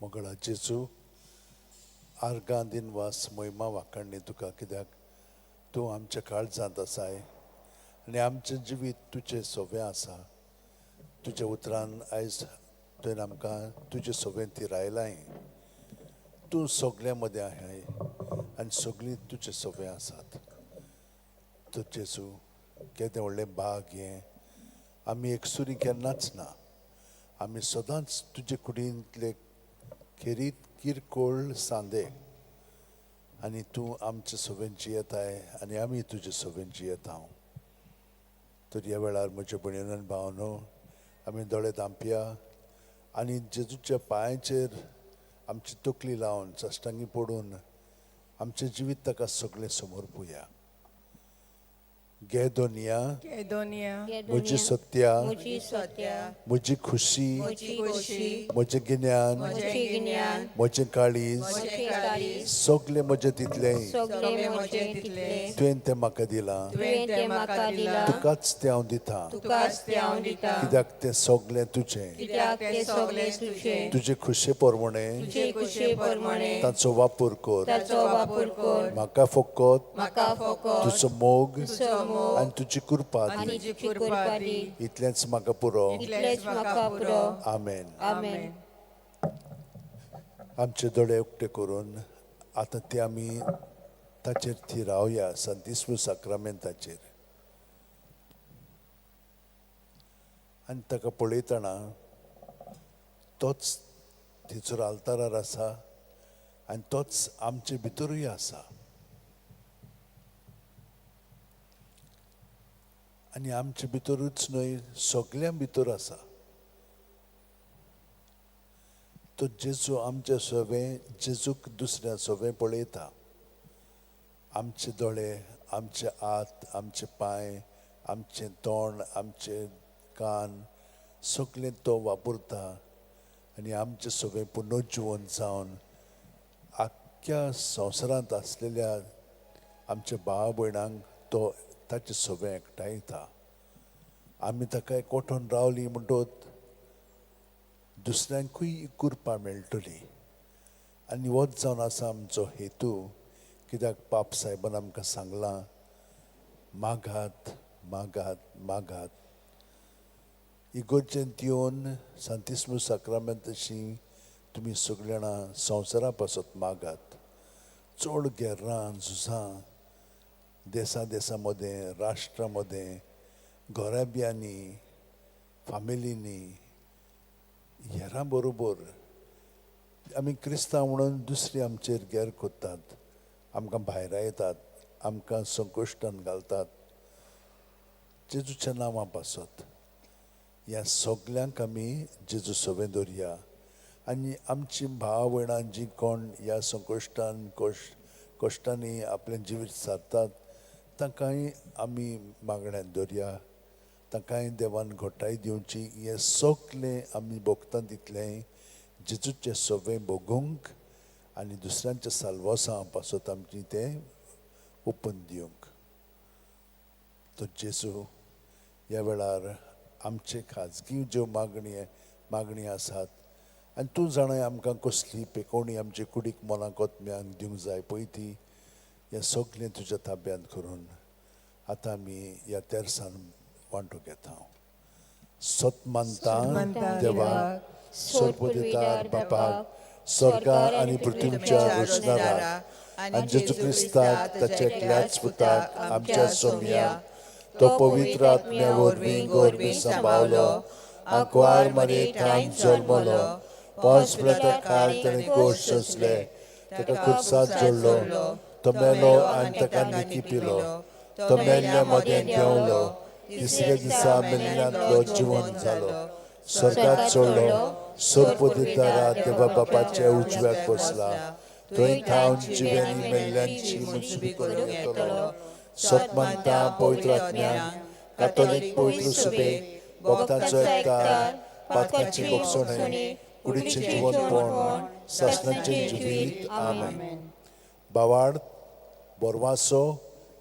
मोगळा जेजू, आर्गां दिनवास मोहिमा वाखाणणी तुका, कित्याक तूं आमच्या काळजांत आसाय आनी आमचें जिवीत तुजें सोवें आसा. तुज्या उतरान आयज तुवें आमकां तुजें सोवें थिरायलांय. तूं सगल्यां मदें आहाय आनी सगळीं तुजें सोवें आसात. तर जेजू, केदें व्हडलें भाग हें, आमी एकसुरी केन्नाच ना. आमी सदांच तुजे कुडींतले खेरीत किरकोळ सांदे आनी तूं आमचे सोबेन जियेताय आनी आमी तुजे सोबेन जियेता. तर ह्या वेळार म्हज्या भयणीन आनी भावनो, आमी दोळे धांपया आनी जेजूच्या पांयाचेर आमची तकली लावन साश्टांगी पडून आमचें जिवीत ताका सगळें समर्पुया. घे दोनिया, घे दोनिया, म्हजी सत्या, म्हजी सत्या, म्हजी खुशी, म्हजी खोशी, म्हजें गिन्यान, म्हजें गिन्यान, म्हजें काळीज, म्हजें काळीज, सगळें म्हजें तितलें सगळें म्हजें तितलें तुवें तें म्हाका दिलां, तुवें तें म्हाका दिलां, तुकाच तें हांव दितां, तुकाच तें हांव दितां, कित्याक तें सगळें तुजें. कित्याक तें सगळें तुजें. तुजे खुशे प्रमाणे तुजे खुशे प्रमाणे ताचो वापर कर, ताचो वापर कर, म्हाका फकत म्हाका फकत तुजो मोग तुजो मोग आनी तुजी कृपा दी, आनी तुजी कृपा दी, इतलेंच म्हाका पुरो. इतलेंच म्हाका पुरो. आमेन. आमेन. आमचे दोळे उक्ते करून आतां ते आमी ताचेर थिरावया, संतिस्मू साक्रामेंताचेर. आनी ताका पळयतना तोच थंयसर आल्तारार आसा आनी तोच आमचे भितरूय आसा. आनी आमचे भितरूच न्हय, सगल्यां भितर आसा. तो जेजू आमच्या सोबें, जेजूक दुसऱ्या सोबें पळयता. आमचे दोळे, आमचे हात, आमचे पांय, आमचें तोंड, आमचे कान सगळें तो वापरता आनी आमचे सोबें पुनर्जिवन जावन आख्ख्या संवसारांत आसलेल्या आमच्या भाव भयणांक तो ताचे सोबें एकठांयता. आमी ताका एकवटून रावली म्हणटोच दुसऱ्यांकूय कृपा मेळटली. आनी होच जावन आसा आमचो हेतू, कित्याक पाप सायबान आमकां सांगलां, मागात मागात मागात. इगोर्जेंत येवन सांतिस्मू साक्रामेंताशी तुमी सगळीं जाणां संवसारा पासत मागात. चड गेर्रां झुजां देसा देसा मदें, राष्ट्रा मदें, घराब्यांनी, फामिलींनी, हेरां बरोबर आमी क्रिस्तांव म्हणून दुसरी आमचेर गेर कोत्तात, आमकां भायरायतात, आमकां संकश्टान घालतात. जेजूच्या नांवा पासत ह्या सगल्यांक आमी जेजू सोबें दवरया आनी आमची भाव भयणां जीं कोण ह्या संकश्टान कश्टांनी आपलें जिवीत सारतात तांकांय आमी मागण्यान दवरया, तांकांय देवान घटाय दिवची. हें सगलें आमी भोगता तितलें जेजूचें सोबें भोगूंक आनी दुसऱ्यांच्या साल्वासां पासत आमची तें ओपन दिवंक. तर जेजू ह्या वेळार आमचे खाजगी ज्यो मागणी आसात आनी तूं जाणाय आमकां कसली पेकोवणी आमचे कुडीक मनाक ओतम्यांक दिवंक जाय पळय ती, हें सगळें तुज्या ताब्यांत करून आतां आमी ह्या तेरसान वांटो घेता. सत मानता देवाक, सोरपदितार बापाक, स्वर्गार आनी पृथ्वीच्या रचणाराक, आनी जेजू क्रिस्ताक ताच्या एकल्याच पुताक आमच्या सोमयाक, तो पवित्र आत्म्या वरवीं गोरवीं सांबावलो, आंकवार मरेतान जल्मलो, पोंस पिलाता खाल ताणें गोश सोंसले, ताका खुर्सात जोडलो, तो मेलो आनी ताका निकी पिलो, तो मेल्ल्या मदें देंवलो, तिसऱ्या दिसा मेल्ल्यांतलो जिवन जालो, स्वर्गात चडलो, सोरपदितारा देवा बापाच्या उजव्याक बसला, थंय थावन जिव्यांनी मेल्ल्यांची मुजबी करून येतलो. सत मानता पवित्र आत्म्याक, कातोलीक पवित्र सुबे, भक्तांचो एकतार, पातकांची भोगसणे, कुडीचें जिवनपण, सासणाचें जिवीत. आमेन. बावाड, बोरवासो,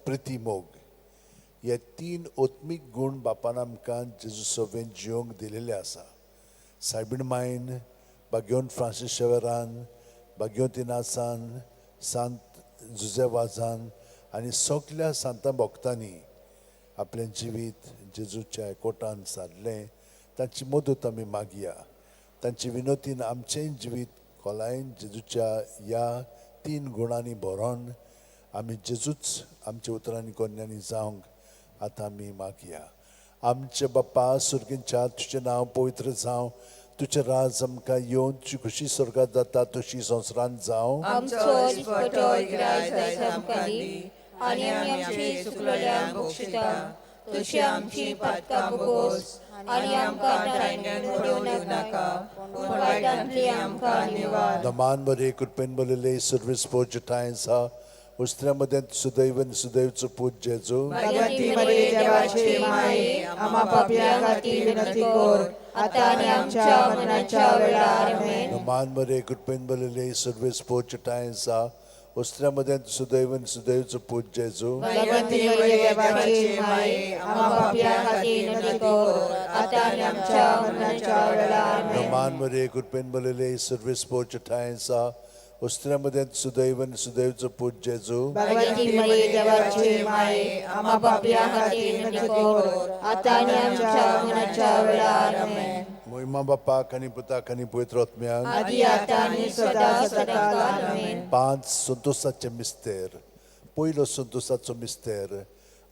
प्रिती, मोग हे तीन आत्मीक गूण बापान आमकां जेजू सोबेन जियोंक दिलेले आसा. सायबीण मायन बाग्योन फ्रांसीस शेवरान, बाग्योन तिनासान, सांत जुजे वाजान आनी सगल्या सांतां भक्तांनी आपलें जिवीत जेजूच्या एकवटान सारलें. तांची मदत आमी मागया. तांची विनोतीन आमचेंय जिवीत खोलायेन जेजूच्या ह्या तीन गुणांनी भरोन आमी जेजूच आमच्या उतरांनी कोन्यांनी जावंक आतां आमी मागया. आमचे बाप्पा सुर्गींच्या, तुजें नांव पवित्र जावं, तुजें राज आमकां येवन, तुजी खुशी स्वर्गात जाता तशी संवसारांत जावं. आमचो दिसपटो ग्रास आयज आमकां दी आनी आमी आमची चुकलेल्यांक बक्षिता तशी आमची पातकां बोगोस आनी आमकां टायण्यान पडोवं नाका पूण वायटांतली आमकां निवार. दमान बरे कृपेन बरलेले सर्वीस पोज ठांय आसा. उस्त्र्या मदें सुदैव आनी सुदैवचो पूत जेजू. भगवती मरिये देवाची माये, आम्हा पापयां खातीर विनंती कर आतां आनी आमच्या मरणाच्या वेळार. आमेन. दमान बरे कृपेन बरलेले सर्वीस पोज ठांय आसा. उस्त्र्या मदें सुदैव आनी सुदैवचो पूत जेजू. भगवती मरिये देवाची माये, आम्हा पापयां खातीर विनंती कर आतां आनी आमच्या मरणाच्या वेळार. आमेन. दमान बरे कृपेन बरलेले सर्वीस पोज ठांय आसा. उस्त्र्या मदें सुदैव आनी सुदैवचो पूत जेजू. भगवती मरिये देवाची माये, आम्हा पापयां खातीर विनंती कर आतां आनी आमच्या मरणाच्या वेळार. आमेन. मोहिमा बापाक आनी पुताक आनी पवित्र आत्म्याक, आदी आतां आनी सदा सदांकाळ. आमेन. पांच संतोसाचे मिस्तेर. पयलो संतोसाचो मिस्तेर,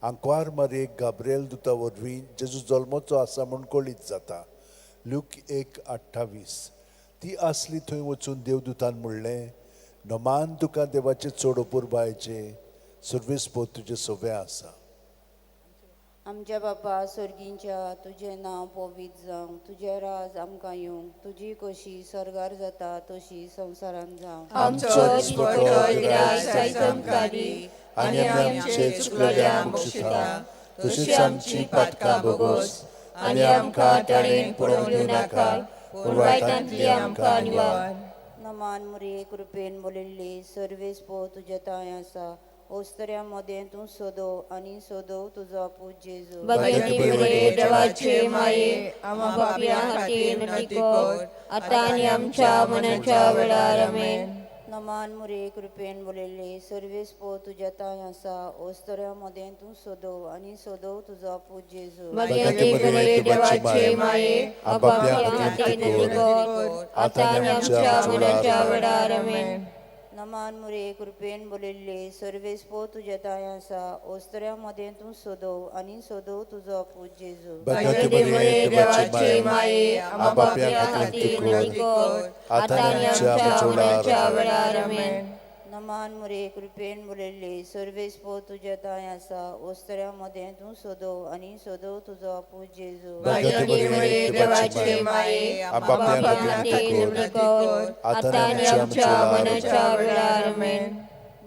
आंकवार मारयेक गाब्रिएल दुता वरवीं जेजू जल्मचो आसा म्हूण कळीत जाता. लूक 1:28. ती आसली थंय वचून देवदूतान म्हणलें, नमान तुका देवाचें चड अपुरबायेचें, सर्वीस पोत तुजें सवें आसा. आमच्या बापा सर्गींच्या, तुजें नांव पवित्र जावं, तुजें राज आमकां येवं, तुजी कशी स्वर्गार जाता तशी संवसारांत जावं. आमचो दिसपटो ग्रास आयज आमकां दी आनी आमी आमचे चुकलेल्यांक बक्षिता तशीच आमची पातकां बोगोस आनी आमकां ताणें पडोवंक दिवं नाका पूण वायटांतली आमकां निवार. नमान मुरये कृपेन बोलिल्ली, सर्वेस पो तुजे तांय आसा. ओस्तऱ्या मदें तूं सोदो आनी सोदो तुजो पूत जेजू. भगवती मरिये देवाचे माये, आम्हा पापयां खातीर विनंती कर आतां आनी आमच्या मरणाच्या वेळार. आमेन. नमान मुरये कृपेन बोलिल्ली, सर्वेस पो तुज्या तांय आसा. ओस्तऱ्या मदें तूं सोदो आनी सोदो तुजो पूत जेजू. भगवती मरिये देवाचे माये, आम्हा पापयां खातीर विनंती कर आतां आनी आमच्या मरणाच्या वेळार. आमेन. नमान मुरये कृपेन बोलिल्ली, सर्वेस पो तुज्या तांय आसा. ओस्तऱ्या मदें तूं सोदो आनी सोदो तुजो पूत जेजू. भगवती मरिये देवाचे माये, आम्हा पापयां खातीर विनंती कर आतां आनी आमच्या मरणाच्या वेळार. आमेन. नमान मुरये कृपेन बोलिल्ली, सर्वेस पो तुज्या तांय आसा. ओस्तऱ्या मदें तूं सोदो आनी सोदो तुजो पूत जेजू. भगवती मरिये देवाचे माये, आम्हा पापयां खातीर विनंती कर आतां आनी आमच्या मरणाच्या वेळार. आमेन.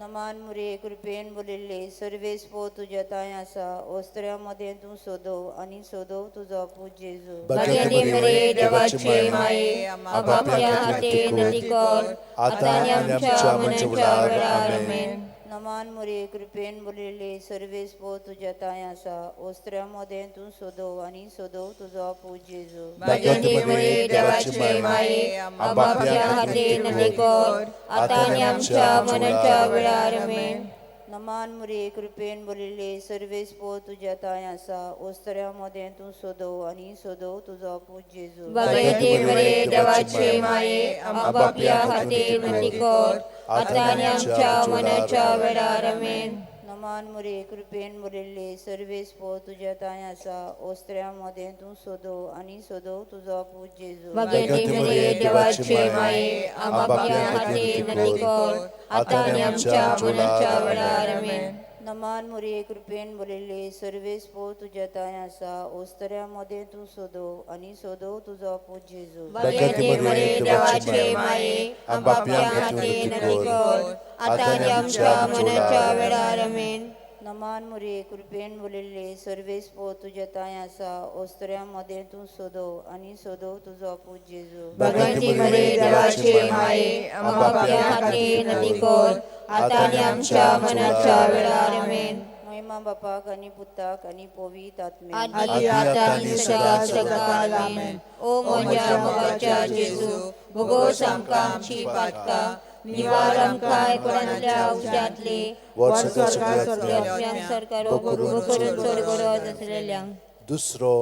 नमान मुरये कृपेन बोलिल्ली, सर्वेस पो तुज्या तांय आसा. ओस्तऱ्या मदें तूं सोदो आनी सोदो तुजो पूत जेजू. भगवती मरिये देवाचे माये, आम्हा पापयां खातीर विनंती कर आतां आनी आमच्या मरणाच्या वेळार. आमेन. नमान मुरये कृपेन बोलिल्ली, सर्वेस पो तुज्या तांय आसा. ओस्तऱ्या मदें तूं सोदो आनी सोदो तुजो पूत जेजू. भगवती मरिये देवाचे माये, आम्हा पापयां खातीर विनंती कर आतां आनी आमच्या मरणाच्या वेळार. आमेन. नमान मुरये कृपेन बोलिल्ली, सर्वेस पो तुज्या तांय आसा. ओस्तऱ्या मदें तूं सोदो आनी सोदो तुजो पूत जेजू. भगवती मरिये देवाचे माये, आम्हा पापयां खातीर विनंती कर आतां आनी आमच्या मरणाच्या वेळार. आमेन. नमान मुरये कृपेन बोलिल्ली, सर्वेस पो तुज्या तांय आसा. ओस्तऱ्या मदें तूं सोदो आनी सोदो तुजो पूत जेजू. भगवती मरिये देवाचे माये, आम्हा पापयां खातीर विनंती कर आतां आनी आमच्या मरणाच्या वेळार. आमेन. नमान मुरये कृपेन बोलिल्ली, सर्वेस पो तुज्या तांय आसा. ओस्तऱ्या मदें तूं सोदो आनी सोदो तुजो पूत जेजू. भगवती मरिये देवाचे माये, आम्हा पापयां खातीर विनंती कर आतां आनी आमच्या मरणाच्या वेळार. आमेन. नमान मुरये कृपेन बोलिल्ली, सर्वेस पो तुज्या तांय आसा. ओस्तऱ्या मदें तूं सोदो आनी सोदो तुजो पूत जेजू. भगवती मरिये देवाचे माये, आम्हा पापयां खातीर विनंती कर आतां आनी आमच्या मरणाच्या वेळार. आमेन. महिमा महिमा बापाक आनी पुताक आनी पवित्र आत्म्याक. आदी आतां आनी सदां सदांकाळ आमेन. ओ म्हज्या मोगाच्या जेजू, भोगोस आमकां आमची पातकां, निवार आमकां एकवटांतल्या उज्यांतली, वर्सभर सगळ्या आत्म्यांक सरकार करून चड गरज आसलेल्यांक. दुसरो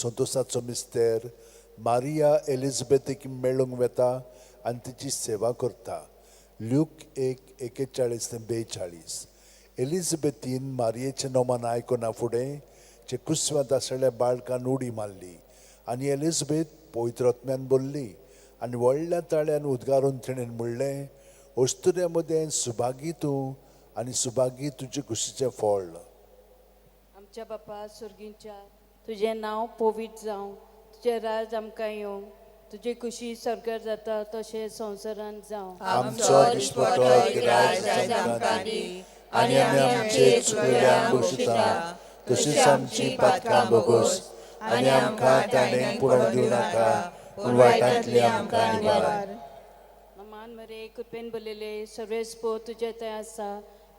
संतोसाचो मिस्तेर, मारिया एलिझाबेथीक मेळूंक वेता आनी तिची सेवा करता. ल्यूक 1:41 ते 42. एलिझाबेथीन मारियेचें नोमान आयकना फुडें जे कुसव्यांत आसलेल्या बाळकान उडी मारली आनी एलिझाबेथ पवित्र आत्म्यान बोल्ली आनी व्हडल्या ताळ्यान उद्गारून तिणें म्हणलें, अस्तुऱ्या मदें सुभागी तूं आनी सुभागी तुजे कुशीचें फळ. आमच्या बापा सुर्गींच्या, तुजें नांव पवित्र जावं, तुजें राज आमकां येवं, तुजी खुशी स्वर्गार जाता तशें संवसारांत जावं. आमचो दिसपटो गिरायक आमकां दी आनी आमी आमचे चुकलेल्यांक बक्षिता तशीच आमची पातकां भोगोस आनी आमकां ताणें पुरोवन दिवं नाका, पूण वायटांतली आमकां निवार. मान मरे कृपेन बोललेले सर्वेस्पो तुजे थंय आसा,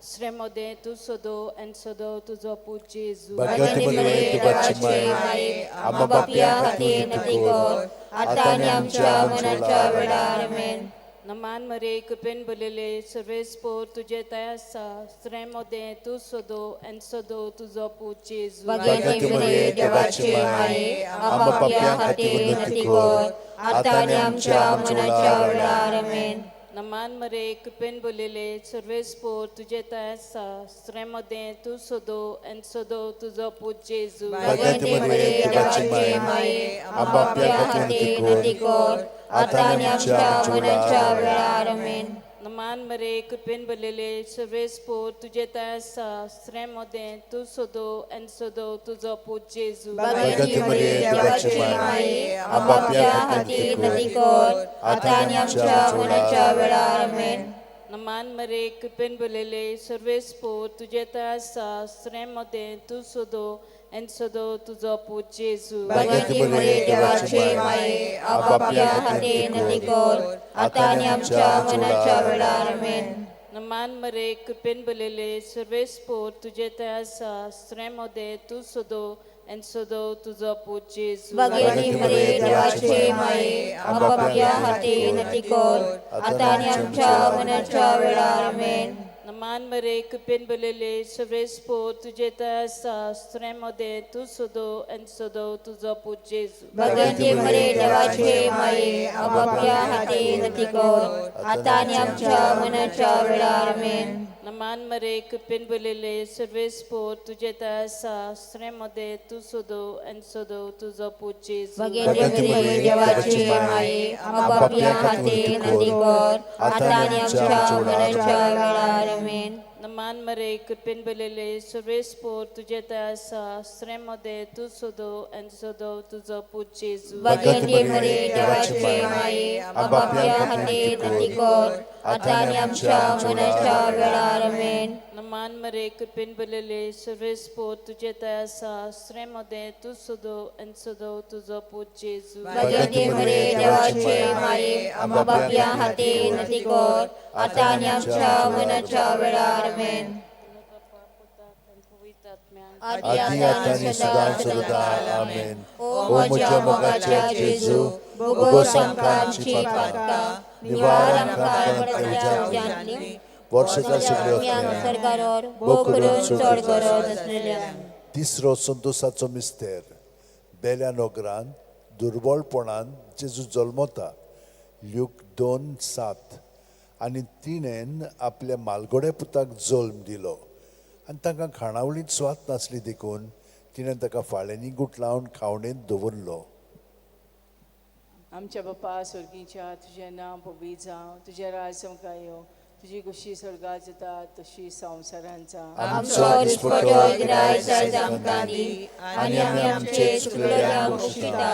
श्रेमोदे तूं सदो आनी सदो तुजो पूत जेजू. भाग्यवती मरिये, देवाची माय, आमच्या पापयां खातीर विनंती कर, आतां आनी आमच्या मरणाच्या वेळार. आमेन. नमान मरे कृपेन बोललेले सर्वेस्पो तुजे थंय आसा, श्रेमोदे तूं सदो आनी सदो तुजो पूत जेजू. भाग्यवती मरिये, देवाची माय, आमच्या पापयां खातीर विनंती कर, आतां आनी आमच्या मरणाच्या वेळार. आमेन. नमान मरे कृपेन बोललेले सर्वेस्पो तुजे थंय आसा, श्रेमोदे तूं सदो आनी सदो तुजो पूत जेजू. भाग्यवती मरिये, देवाची माय, आमच्या पापयां खातीर विनंती कर, आतां आनी आमच्या मरणाच्या वेळार. आमेन. नमान मरे कृपेन भरलेले सर्वेस्पो तुजे थंय आसा, श्रेमोदे तूं सदो आनी सदो तुजो पूत जेजू. भाग्यवती मरिये, देवाची माय, आमच्या पापयां खातीर विनंती कर, आतां आनी आमच्या मरणाच्या वेळार. आमेन. नमान मरे कृपेन भरलेले सर्वेस्पो तुजे थंय आसा, श्रेमोदे तूं सदो आनी सदो तुजो पूत जेजू. भाग्यवती मरिये, देवाची माय, आमच्या पापयां खातीर विनंती कर, आतां आनी आमच्या मरणाच्या वेळार. आमेन. नमान मरे कृपेन भरलेले सर्वेस्पो तुजे थंय आसा, श्रेमोदे तूं सदो आनी सदो तुजो पूत जेजू. भाग्यवती मरिये, देवाची माय, आमच्या पापयां खातीर विनंती कर, आतां आनी आमच्या मरणाच्या वेळार. आमेन. नमान मरे कृपेन भरलेले सर्वेस्पो तुजे थंय आसा, श्रेमोदे तूं सदो आनी सदो तुजो पूत जेजू. भाग्यवती मरिये, देवाची माय, आमच्या पापयां खातीर विनंती कर, आतां आनी आमच्या मरणाच्या वेळार. आमेन. नमान मरे कृपेन भरलेले सर्वेस्पो तुजे थंय आसा, श्रेमोदे तूं सदो आनी सदो तुजो पूत जेजू. भाग्यवती मरिये, देवाची माय, आमच्या पापयां खातीर विनंती कर, आतां आनी आमच्या मरणाच्या वेळार. आमेन. नमान मरे कृपेन भरलेले सर्वेस्पो तुजे थंय आसा, श्रेमोदे तूं सदो आनी सदो तुजो पूत जेजू. भाग्यवती मरिये, देवाची माय, आमच्या पापयां खातीर विनंती कर, आतां आनी आमच्या मरणाच्या वेळार. आमेन. नमान मरे कृपेन भरलेले सर्वेस्पो तुजे थंय आसा, श्रेमोदे तूं सदो आनी सदो तुजो पूत जेजू. भाग्यवती मरिये, देवाची माय, आमच्या पापयां खातीर विनंती कर, आतां आनी आमच्या मरणाच्या वेळार. आमेन. आदी आतां आनी सदां सदां. आमेन. ओ म्हज्या मोगाच्या जेजू, भोगोस आमकां आमची पातकां, निवार आमकां कळांतल्या उज्यांतली, वर्साच्या सगळ्या सरकारार भोव करून चड गरज आसलेल्यांक. तिसरो संतोसाचो मिस्तेर, बेल्या नगरान दुर्बळपणान जेजू जल्मता. ल्यूक 2:7. आनी तिणेन आपल्या मालगोड्या पुताक जल्म दिलो आनी तांकां खाणावळींत स्वाद नासली देखून तिणें ताका फाळ्यांनी गुटलावन खावणेंत दवरलो. आमच्या बापा स्वर्गीच्या, तुजें नांव पवित्र जावं, तुजें राज आमकां येवं, तुजी खुशी स्वर्गात जाता तशी संवसारांत जावं. आमचो दिसपटो गिरायक आयज आमकां दी आनी आमी आमचे चुकलेल्यांक बक्षिता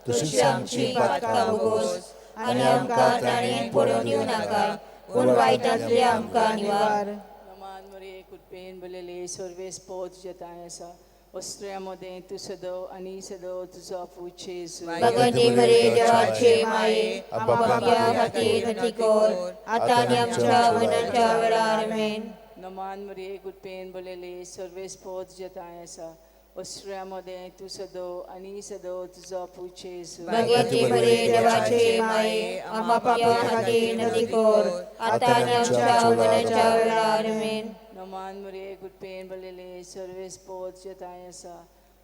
तशीच आमची पातकां भोगोस आनी आमकां ताणें पडून दिवं नाका, पूण वायटांतले आमकां निवार. नमान मरिये, कृपेन भरलेले सर्वेस्पो तुजें थंय आसा, वस्त्र्या मदें तूं सदो आनी सदो तुजो पूत जेजू. भगवती मरिये, देवाचे माये, आमच्या पापयां खातीर विनंती कर, आतां आनी आमच्या मरणाच्या वेळार. आमेन. नमान मरिये कृपेन भरलेली सर्वेस्पोत तुजें ठांय आसा ओस्त्र्या मदें तूं सदो आनी सदो तुजो पूत जेजू. भगवती मरिये देवाचे माये, आम्हा पाप्यां खातीर विनंती कर, आता आनी आमच्या मरणाच्या वेळार. आमेन. नमान मरिये कृपेन भरलेली सर्वेस्पोत तुजें ठांय आसा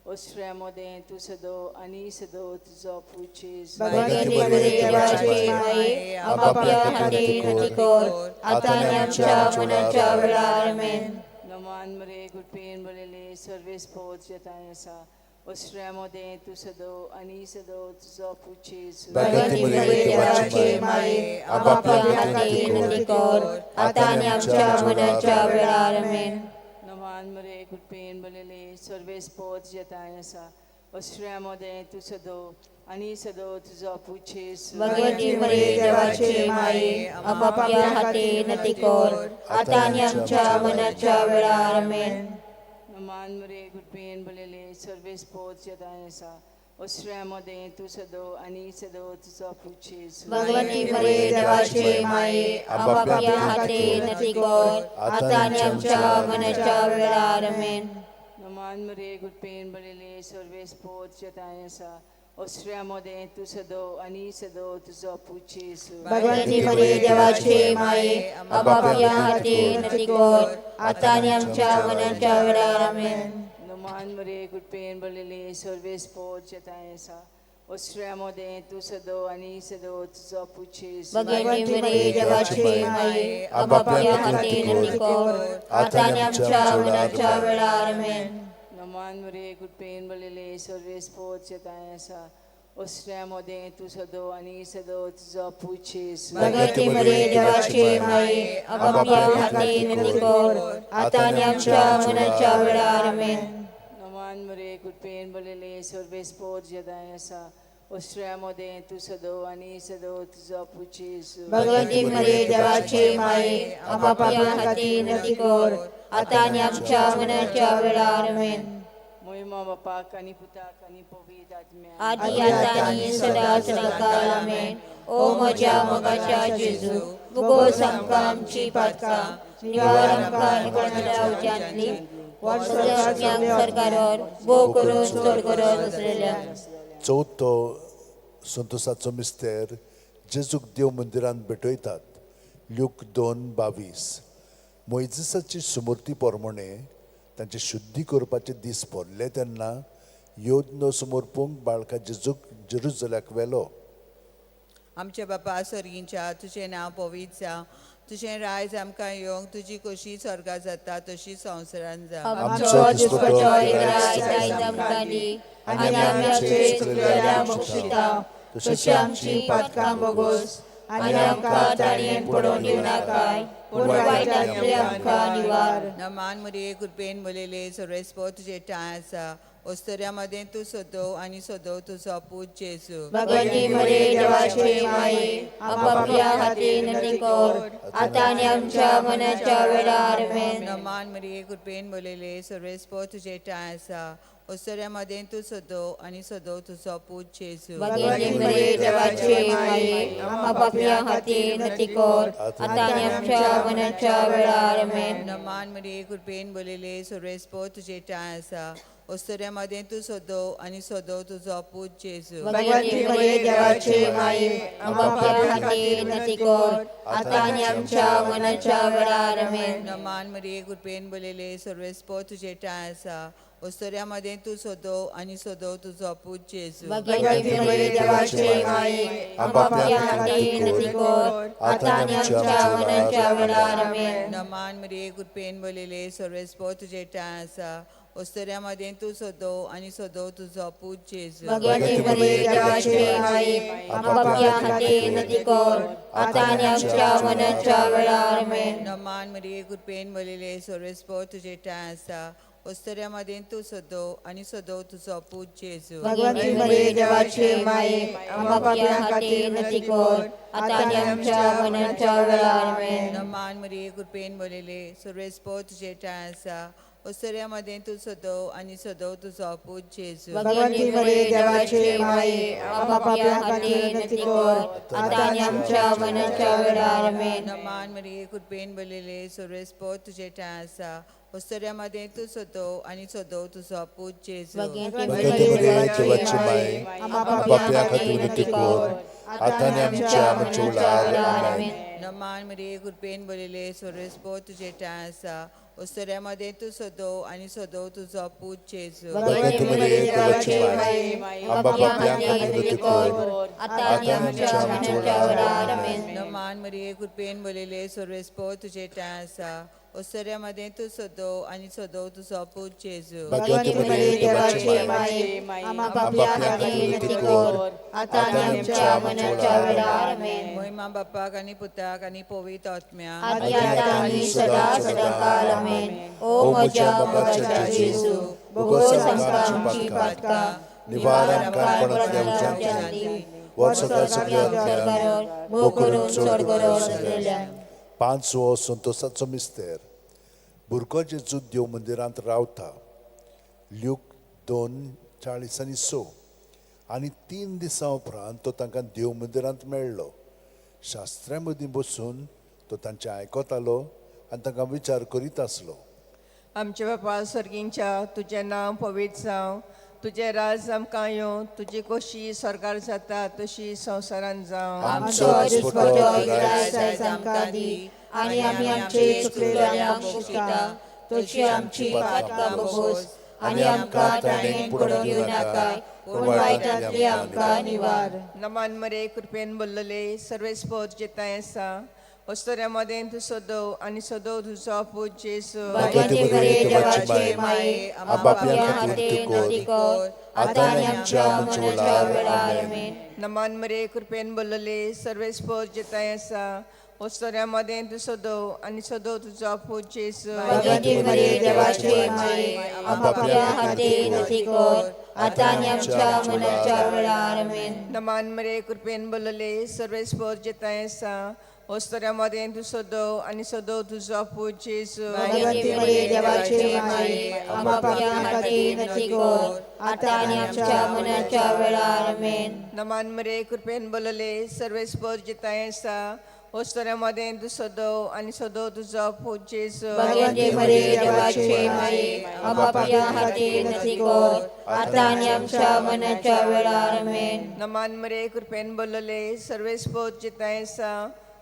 ओस्त्र्या मदें तूं सदो आनी सदो तुजो पूत जेजू. भगवती मरिये देवाचे माये, आम्हा पाप्यां खातीर विनंती कर, आता आनी आमच्या मरणाच्या वेळार. आमेन. नमान मरिये कृपेन भरलेली सर्वेस्पोत तुजें ठांय आसा ओस्त्र्या मदें तूं सदो आनी सदो तुजो पूत जेजू. भगवती मरिये देवाचे माये, आम्हा पाप्यां खातीर विनंती कर, आता आनी आमच्या मरणाच्या वेळार. आमेन. नमान मरिये कृपेन भरलेली सर्वेस्पोत तुजें ठांय आसा ओस्त्र्या मदें तूं सदो आनी सदो तुजो पूत जेजू. भगवती मरिये देवाचे माये, आम्हा पाप्यां खातीर विनंती कर, आता आनी आमच्या मरणाच्या वेळार. आमेन. नमान मरिये कृपेन भरलेली सर्वेस्पोत तुजें ठांय आसा ओस्त्र्या मदें तूं सदो आनी सदो तुजो पूत जेजू. भगवती मरिये देवाचे माये, आम्हा पाप्यां खातीर विनंती कर, आता आनी आमच्या मरणाच्या वेळार. आमेन. नमान मरिये कृपेन भरलेली सर्वेस्पोत तुजें ठांय आसा ओस्त्र्या मदें तूं सदो आनी सदो तुजो पूत जेजू. भगवती मरिये देवाचे माये, आम्हा पाप्यां खातीर विनंती कर, आता आनी आमच्या मरणाच्या वेळार. आमेन. नमान मरिये कृपेन भरलेली सर्वेस्पोत तुजें ठांय आसा ओस्त्र्या मदें तूं सदो आनी सदो तुजो पूत जेजू. भगवती मरिये देवाचे माये, आम्हा पाप्यां खातीर विनंती कर, आता आनी आमच्या मरणाच्या वेळार. आमेन. नमान मरिये कृपेन भरलेली सर्वेस्पोत तुजें ठांय आसा ओस्त्र्या मदें तूं सदो आनी सदो तुजो पूत जेजू. भगवती मरिये देवाचे माये, आम्हा पाप्यां खातीर विनंती कर, आता आनी आमच्या मरणाच्या वेळार. आमेन. नमान मरिये कृपेन भरलेली सर्वेस्पोत तुजें ठांय आसा ओस्त्र्या मदें तूं सदो आनी सदो तुजो पूत जेजू. भगवती मरिये देवाचे माये, आम्हा पाप्यां खातीर विनंती कर, आता आनी आमच्या मरणाच्या वेळार. आमेन. मोहिमा बापाक आनी पुताक आनी पवित्र आत्म्याक. आदी आता आनी सदा सदाकाल. आमेन. ओ म्हज्या मोगाच्या जेजू, मुगोस आमकां आमची पातकां, निवार आमकां निकळच्या उज्यांतली, सगळ्यांक सरकारार भोव करून चड गरज आसलेल्या. चवथो संतोसाचो मिस्तेर, जेजूक देव मंदिरांत भेटयतात. ल्यूक 2:22. मोयजिसाची सुमूर्ती प्रमाणे तांचे शुद्धी करपाचे दीस भरले तेन्ना योद्नो समर्पूंक बाळका जेजूक जेरुजल्याक व्हेलो. आमच्या बापा सर्गींच्या, तुजें नांव पवित्र जावं, तुजें रायज आमकां येवंक, तुजी कशी स्वर्गा जाता तशी संवसारान जावं. आमचो दिसपट्टो रायज आयज आमकां दी, आनी आमी आमचे चुकलेल्यांक बक्षिता तशी आमची पातकां बोगोस, आनी आमकां ताणयेन पडोवन दिवनाकाय, पूण वायटांतले आमकां निवार. नमान मरिये कृपेन भरलेले सर्वेस्पोत तुजें ठांय आसा ओस्तोऱ्या मदें तूं सदो आनी सदो तुजो पूत जेजू. भगवती मरिये देवाचे माये, आमच्या पापयां खातीर विनंती कर, आता आनी आमच्या मरणाच्या वेळार. आमेन. नमान मरिये कृपेन भरलेले सर्वेस्पोत तुजें ठांय आसा ओस्तोऱ्या मदें तूं सदो आनी सदो तुजो पूत जेजू. भगवती मरिये देवाचे माये, आमच्या पापयां खातीर विनंती कर, आता आनी आमच्या मरणाच्या वेळार. आमेन. नमान मरिये कृपेन भरलेले सर्वेस्पोत तुजें ठांय आसा ओस्तोऱ्या मदें तूं सदो आनी सदो तुजो पूत जेजू. भगवती मरिये देवाचे माये, आमच्या पापयां खातीर विनंती कर, आता आनी आमच्या मरणाच्या वेळार. आमेन. नमान मरिये कृपेन भरलेले सर्वेस्पोत तुजें ठांय आसा ओस्तोऱ्या मदें तूं सदो आनी सदो तुजो पूत जेजू. भगवती मरिये देवाचे माये, आमच्या पापयां खातीर विनंती कर, आता आनी आमच्या मरणाच्या वेळार. आमेन. नमान मरिये कृपेन भरलेले सर्वेस्पोत तुजें ठांय आसा ओस्तोऱ्या मदें तूं सदो आनी सदो तुजो पूत जेजू. भगवती मरिये देवाचे माये, आमच्या पापयां खातीर विनंती कर, आता आनी आमच्या मरणाच्या वेळार. आमेन. नमान मरिये कृपेन भरलेले सर्वेस्पोत तुजें ठांय आसा ओस्तऱ्या मदें तूं सदो आनी सदो तुजो पूत जेजू. भगवंती मरिये देवाचे माये, आमकां पापयां खातीर विनंती कर, आतां आनी आमच्या मरणाच्या वेळार. आमेन. नमान मरिये, कृपेन भरलेले, सर्वेस्पोर तुजे ठांय आसा. ओस्तऱ्या मदें तूं सदो आनी सदो तुजो पूत जेजू. भगवंती मरिये देवाचे माये, आमकां पापयां खातीर विनंती कर, आतां आनी आमच्या मरणाच्या वेळार. आमेन. नमान मरिये, कृपेन भरलेले, सर्वेस्पोर तुजे ठांय आसा. ओस्तऱ्या मदें तूं सदो आनी सदो तुजो पूत जेजू. भगवंती भगवंती मरिये देवाची माय, आमकां पापयां खातीर विनंती कर, आतां आनी आमच्या मरणाच्या वेळार. आमेन. नमान मरिये, कृपेन भरलेले, सर्वेस्पोर तुजे ठांय आसा. ओस्तऱ्या मदें तूं सदो आनी सदो तुजो पूत जेजू. भगवंती मरिये देवाची माय, आमकां पापयां खातीर विनंती कर, आतां आनी आमच्या मरणाच्या वेळार. आमेन. नमान मरिये, कृपेन भरलेले, सर्वेस्पोर तुजे ठांय आसा. ओस्तऱ्या मदें तूं सदो आनी सदो तुजो पूत जेजू. भगवंती मरिये देवाची माय, आमकां पापयां खातीर विनंती कर, आतां आनी आमच्या मरणाच्या वेळार. आमेन. मोहिमा बापाक आनी पुताक आनी पवित्र आत्म्याक. आदी आतां आनी सदा सदाकाल. आमेन. ओ म्हज्या मोगाच्या जेजू, भोगोस आमकां आमची पातकां, निवार आमकां कोणांतल्या उज्यांतली, वर्सभर सगळ्या भोग करून चड गरज. पांचवो संतोसाचो मिस्तेर. भुरगो जेजू देव मंदिरांत रावता. ल्यूक 2:46. आनी 3 दिसां उपरांत तो तांकां देव मंदिरांत मेळ्ळो. शास्त्र्यां मदीं बसून तो तांचें आयकतालो आनी तांकां विचार करीत आसलो. आमच्या बापा सर्गींच्या, तुजें नांव पवित्र जावं, तुजें राज आमकां येवं, तुजी खोशी स्वर्गार जाता तशी संवसारांत जावं. आमचो दिसपट्टो ग्रास आयज आमकां दी, आनी आमी आमचे चुकलेल्यांक भोगशिता तशी आमची पातकां भोगोस, आनी आमकां ताणें पडून दिवं नाकाय, पूण वायटांतली आमकां निवार. नमान मरे, कृपेन बोल्लले, सर्वेस्पोर जेताय आसा. ओस्तऱ्या मदें तूं सदो आनी सदो तुजो पूत जेजू. भगवंती मरिये देवाचे माये, आमकां पापयां खातीर विनंती कर, आतां आनी आमच्या मरणाच्या वेळार. आमेन. नमान मरे, कृपेन बोल्लले, सर्वेस्पोर जेताय आसा. ओस्तऱ्या मदें तूं सदो आनी सदो तुजो पूत जेजू. भगवंती मरिये देवाचे माये, आमकां पापयां खातीर विनंती कर, आतां आनी आमच्या मरणाच्या वेळार. आमेन. नमान मरे, कृपेन बोल्लले, सर्वेस्पोर जेताय आसा. ओस्तऱ्या मदें तूं सदो आनी सदो तुजो पूत जेजू. भगवंती मरिये देवाचे माये, आमकां पापयां खातीर विनंती कर, आतां आनी आमच्या मरणाच्या वेळार. आमेन. नमान मरे, कृपेन बोल्लले, सर्वेस्पोर जेताय आसा. ओस्तऱ्या मदें तूं सदो आनी सदो तुजो पूत जेजू. भगवंती मरिये देवाचे माये, आमकां पापयां खातीर विनंती कर, आतां आनी आमच्या मरणाच्या वेळार. आमेन. नमान मरे, कृपेन बोल्लले, सर्वेस्पोर जेताय आसा.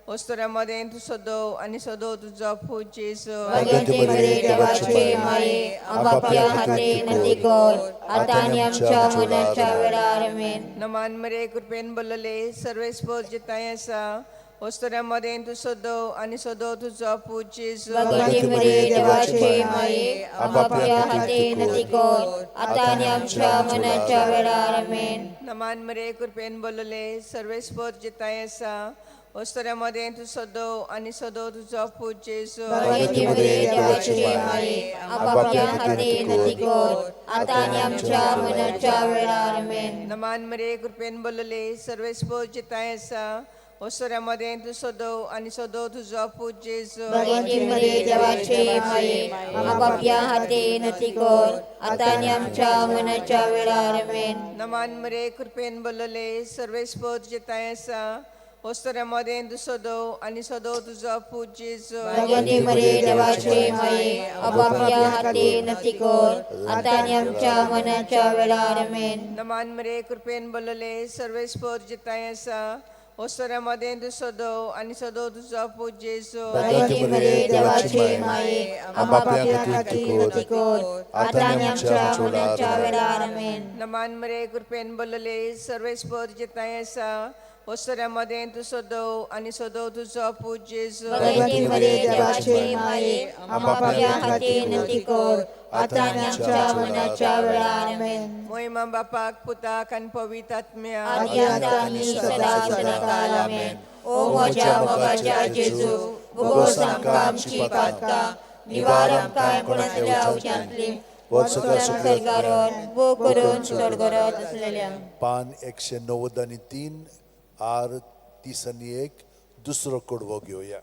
ओस्तऱ्या मदें तूं सदो आनी सदो तुजो पूत जेजू. भगवंती मरिये देवाचे माये, आमकां पापयां खातीर विनंती कर, आतां आनी आमच्या मरणाच्या वेळार. आमेन. नमान मरे, कृपेन बोल्लले, सर्वेस्पोर जेताय आसा. ओस्तऱ्या मदें तूं सदो आनी सदो तुजो पूत जेजू. भगवंती मरिये देवाचे माये, आमकां पापयां खातीर विनंती कर, आतां आनी आमच्या मरणाच्या वेळार. आमेन. नमान मरे, कृपेन बोल्लले, सर्वेस्पोर जेताय आसा. ओस्तऱ्या मदें तूं सदो आनी सदो तुजो पूत जेजू. भगवंती मरिये देवाचे माये, आमकां पापयां खातीर विनंती कर, आतां आनी आमच्या मरणाच्या वेळार. आमेन. नमान मरे, कृपेन बोल्लले, सर्वेस्पोर जेताय आसा. ओस्तऱ्या मदें तूं सदो आनी सदो तुजो पूत जेजू. भगवंती मरिये देवाचे माये, आमकां पापयां खातीर विनंती कर, आतां आनी आमच्या मरणाच्या वेळार. आमेन. नमान मरे, कृपेन बोल्लले, सर्वेस्पोर जेताय आसा. ओस्तऱ्या मदें तूं सदो आनी सदो तुजो पूत जेजू. भगवंती मरिये देवाचे माये, आमकां पापयां खातीर विनंती कर, आतां आनी आमच्या मरणाच्या वेळार. आमेन. नमान मरे, कृपेन बोल्लले, सर्वेस्पोर जेताय आसा. ओस्तऱ्या मदें तूं सदो आनी सदो तुजो पूत जेजू. भगवंती मरिये देवाचे माये, आमकां पापयां खातीर विनंती कर, आतां आनी आमच्या मरणाच्या वेळार. आमेन. नमान मरे, कृपेन बोल्लले, सर्वेस्पोर जेताय आसा. ओस्तऱ्या मदें तूं सदो आनी सदो तुजो पूत जेजू. भगवंती मरिये देवाचे माये, आमकां पापयां खातीर विनंती कर, आतां आनी आमच्या मरणाच्या वेळार. आमेन. मोहिमा बापाक, पुताक आनी पवित्र आत्म्याक. आदी आतां आनी सदा सदाकाल. आमेन. ओ म्हज्या मोगाच्या जेजू, भोगोस आमकां आमची पातकां, निवार आमकां कोणांतल्या उज्यांतली, वर्सभर सरकारान भोव करून चड गरज आसलेल्या. पान 193 आर 31 दुसरो कडवो घेवया.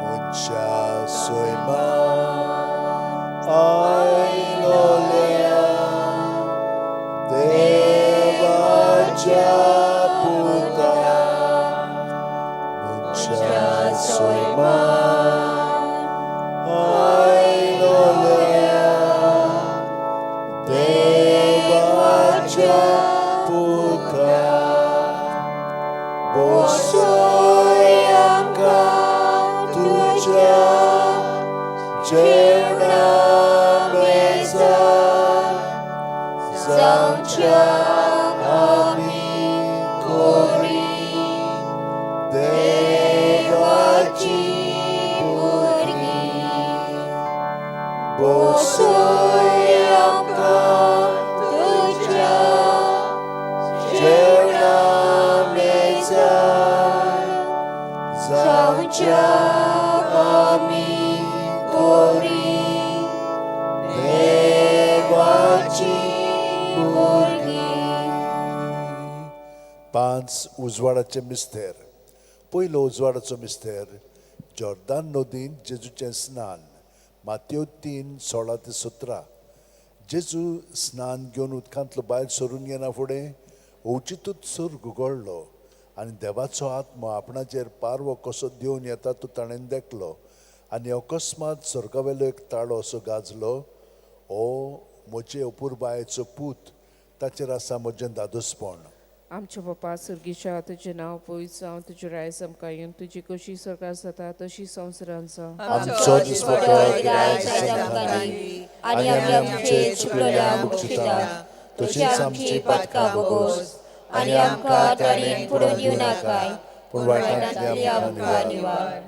मनशा सैमा आयलोल्या देवाच्या पुता, मनशा सैमा आयलोल्या देवाच्या पुता, बसय आमकां तुज्या जेवणा मेजार, जावच्या आमी कोरी देवाची भुरगीं, बसय आमकां तुज्या जेवणा मेजार, जावच्या आमी कोरी देवाची भुरगीं. 5 उजवाडाचे मिस्तेर. पयलो उजवाडाचो मिस्तेर जॉर्दान नदीन जेजूचें स्नान, मातयो 3:16-17. जेजू स्नान घेवन उदकांतलो भायर सरून येना फुडें अवचितूच सर्ग उगडलो आनी देवाचो आत्मो आपणाचेर पारवो कसो देंवन येता तो ताणें देखलो आनी अकस्मात स्वर्गावेलो एक ताळो असो गाजलो, ओ म्हजे अपुरबायेचो पूत, ताचेर आसा म्हजें दादोसपण. आमच्या बापा सर्गीच्या, तुजें नांव पवित्र जावं, तुजें रायज आमकां येवन, तुजी कशी सरकार जाता तशी संवसारांत जावं. आमचो दिसपट्टो गिरायक आमकां दी आनी आमी आमचे चुकलेल्यांक बक्षिता तशीच आमची पातकां भोगोस आनी आमकां ताणें पुडून दिवं नाकाय, पूण वायटांतली आमकां निवार.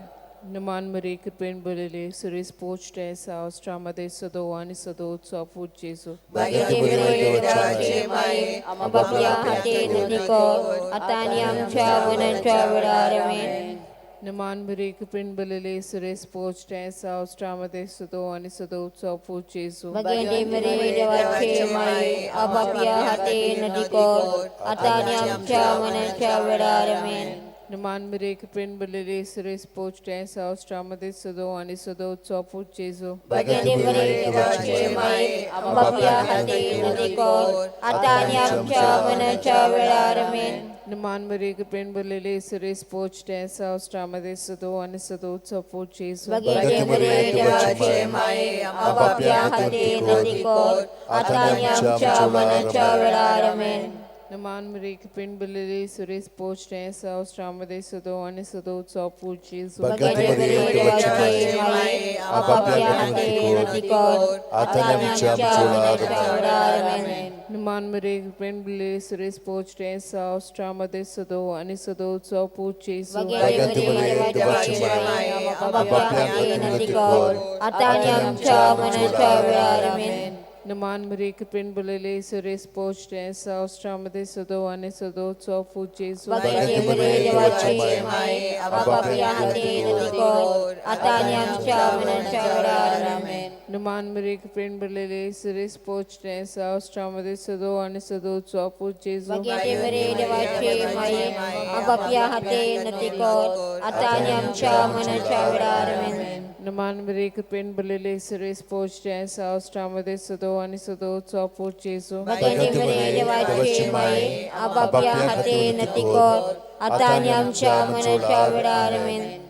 नमान मरे, कृपेन बरले सुरेश पोस्ट सावस्ट्रामध्ये सदो आणि सदो पूत जेजू. देवाचे माये, बापया हाते नदी कर, आतां आनी आमच्या मरणाच्या वेळार. आमेन. नमान मरे, कृपेन बरले सुरेश पोस्ट सावस्ट्रामध्ये सदो आणि सदो पूत जेजू. भगवती मरे, देवाचे माये, आपापल्या हाते नदी कर, आतां आनी आमच्या मरणाच्या वेळार. आमेन. नमान मरे, कृपेन बरले सुरेश पोस्ट सावस्ट्रामध्ये सदो आणि सदो पूत जेजू. भगवती मरे, देवाचे माये, आपापल्या हाते नदी कर, आतां आनी आमच्या मरणाच्या वेळार. आमेन. नमान मरे, कृपेन बरले सुरेश पोस्ट सावस्ट्रामध्ये सदो आणि सदो पूत जेजू. भगवती मरे, देवाचे माये, आपापल्या हाते नदी कर, आतां आनी आमच्या मरणाच्या वेळार. आमेन. नमान मरे, कृपेन बरले सुरेश पोस्ट सावस्ट्रामध्ये सदो आणि सदो पूत जेजू. भगवती मरे, देवाचे माये, आपापल्या हाते नदी कर, आतां आनी आमच्या मरणाच्या वेळार. आमेन. नमान मरे, कृपेन बरले सुरेश पोस्ट सावस्ट्रामध्ये सदो आणि सदो पूत जेजू. भगवती मरे, देवाचे माये, आपापल्या हाते नदी कर, आतां आनी आमच्या मरणाच्या वेळार. आमेन. नमान मरे, कृपेन बरले सुरेश पोस्ट सावस्ट्रामध्ये सदो आणि सदो पूत जेजू. भगवती मरे, देवाचे माये, आपापल्या हाते नदी कर, आतां आनी आमच्या मरणाच्या वेळार. आमेन. नमान मरे, कृपेन बरले सुरेश पोस्ट सावस्ट्रामध्ये सदो आणि सदो पूत जेजू. भगवती मरे, देवाचे माये, आपापल्या हाते नदी कर, आतां आनी आमच्या मरणाच्या वेळार. आमेन. नमान मरे, कृपेन बरले सुरेश पोस्ट सावस्ट्रामध्ये सदो आणि सदो पूत जेजू. भगवती मरे, देवाचे माये, आपापल्या हाते नदी कर, आतां आनी आमच्या मरणाच्या वेळार. आमेन.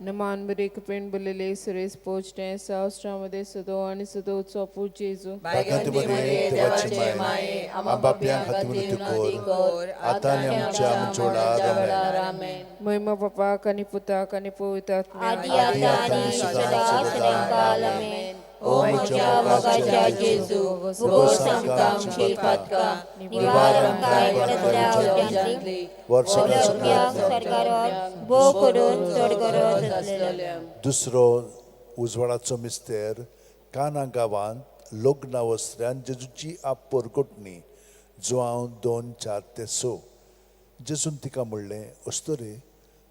नमान मरे, कृपेन बरले सुरेश पोस्ट सावस्ट्रामध्ये सदो आणि सदो पूत जेजू. भगवती मरे, देवाचे माये, आपापल्या हाते नदी कर, आतां आनी आमच्या मरणाच्या वेळार. आमेन. महिमा बापाक आणि पुताक आणि पवित्र आत्म्याक. आदी आतां आनी सदा सदांकाल. आमेन. ओ म्हज्या मोगाच्या जेजू, भोगोस आमकां आमची पातकां, निवार आमकां एकटल्या उज्यांतली, वर्सभर सरकारान भोव करून चड गरज आसलेल्या. दुसरो उजवाडाचो मिस्तेर काना गांवांत लग्ना वस्त्र्यान जेजूची आप परगटणी, जुआंव 2:4-6. जेजून तिका म्हणलें, अस्तुरे,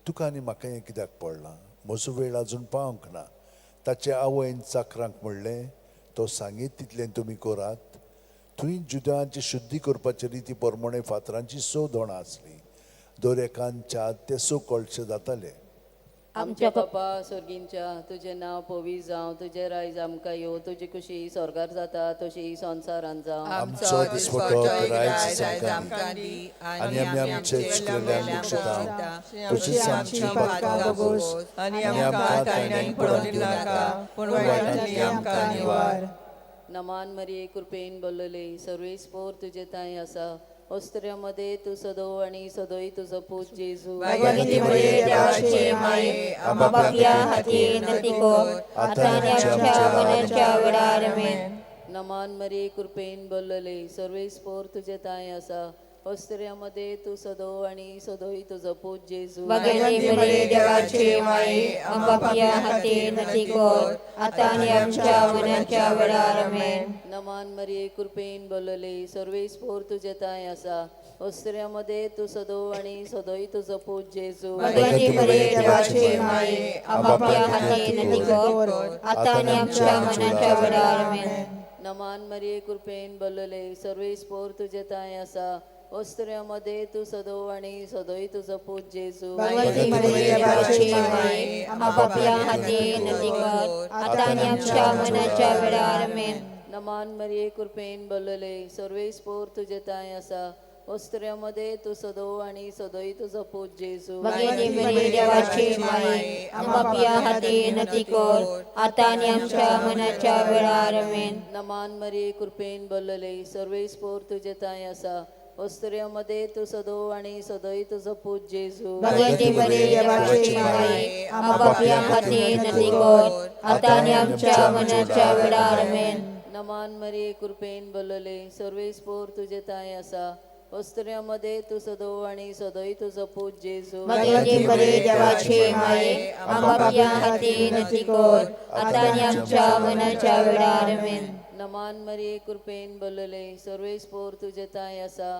तुका आनी म्हाका हें कित्याक पडलां? म्हजो वेळ आजून पावंक ना. ताचे आवयन चाकरांक म्हणलें, तो सांगीत तितलें तुमी करात. थंय जुदांची शुद्धी करपाचे रिती प्रमाणे फातरांची 6 दोणां आसलीं. दर एकान 4 ते 6 कळशे जाताले. आमच्या बापा स्वर्गींच्या तुजें नांव पवित्र जावं, तुजें रायज आमकां येवं, तुजी खुशी स्वर्गार जाता तशी संवसारांत जावं. आमचो दिसपटो रायज आमकां दी आनी आमी आमचे चुकलेल्यांक बक्षिता तशीच आमची पातकां भोगोस आनी आमकां ताणें पडोवन दिवनाका, पूण वायटांतली आमकां निवार. नमान मरिये कृपेन बोलले, सर्वेस पोर तुजे तांय आसा, ओस्त्र्यामध्ये तूं सदो आनी सदोय तुजो पूत जेजू. भगवती मरिये देवाचे माये, आम्हा पापयां खातीर विनंती कर, आतां आनी आमच्या मरणाच्या वेळार. आमेन. नमान मरिये कृपेन बोलले, सर्वेस पोर तुजे तांय आसा, ओस्त्र्यामध्ये तूं सदो आनी सदोय तुजो पूत जेजू. भगवती मरिये देवाचे माये, आम्हा पापयां खातीर विनंती कर, आतां आनी आमच्या मरणाच्या वेळार. आमेन. नमान मरिये कृपेन बोलले, सर्वेस पोर तुजे तांय आसा, ओस्त्र्यामध्ये तूं सदो आनी सदोय तुजो पूत जेजू. भगवती मरिये देवाचे माये, आम्हा पापयां खातीर विनंती कर, आतां आनी आमच्या मरणाच्या वेळार. आमेन. नमान मरिये कृपेन बोलले, सर्वेस पोर तुजे तांय आसा, ओस्त्र्यामध्ये तूं सदो आनी सदोय तुजो पूत जेजू. भगवती मरिये देवाचे माये, आम्हा पापयां खातीर विनंती कर, आतां आनी आमच्या मरणाच्या वेळार. आमेन. नमान मरिये कृपेन बोलले, सर्वेस पोर तुजे तांय आसा, ओस्त्र्यामध्ये तूं सदो आनी सदोय तुजो पूत जेजू. भगवती मरिये देवाचे माये, आम्हा पापयां खातीर विनंती कर, आतां आनी आमच्या मरणाच्या वेळार. आमेन. नमान मरिये कृपेन बोलले, सर्वेस पोर तुजे तांय आसा, ओस्त्र्यामध्ये तूं सदो आनी सदोय तुजो पूत जेजू. भगवती मरिये देवाचे माये, आम्हा पापयां खातीर विनंती कर, आतां आनी आमच्या मरणाच्या वेळार. आमेन. नमान मरिये कृपेन बोलले, सर्वेस पोर तुजे तांय आसा, ओस्त्र्यामध्ये तूं सदो आनी सदोय तुजो पूत जेजू. भगवती मरिये देवाचे माये, आम्हा पापयां खातीर विनंती कर, आतां आनी आमच्या मरणाच्या वेळार. आमेन. नमान मरिये कृपेन बोलले, सर्वेस पोर तुजे तांय आसा,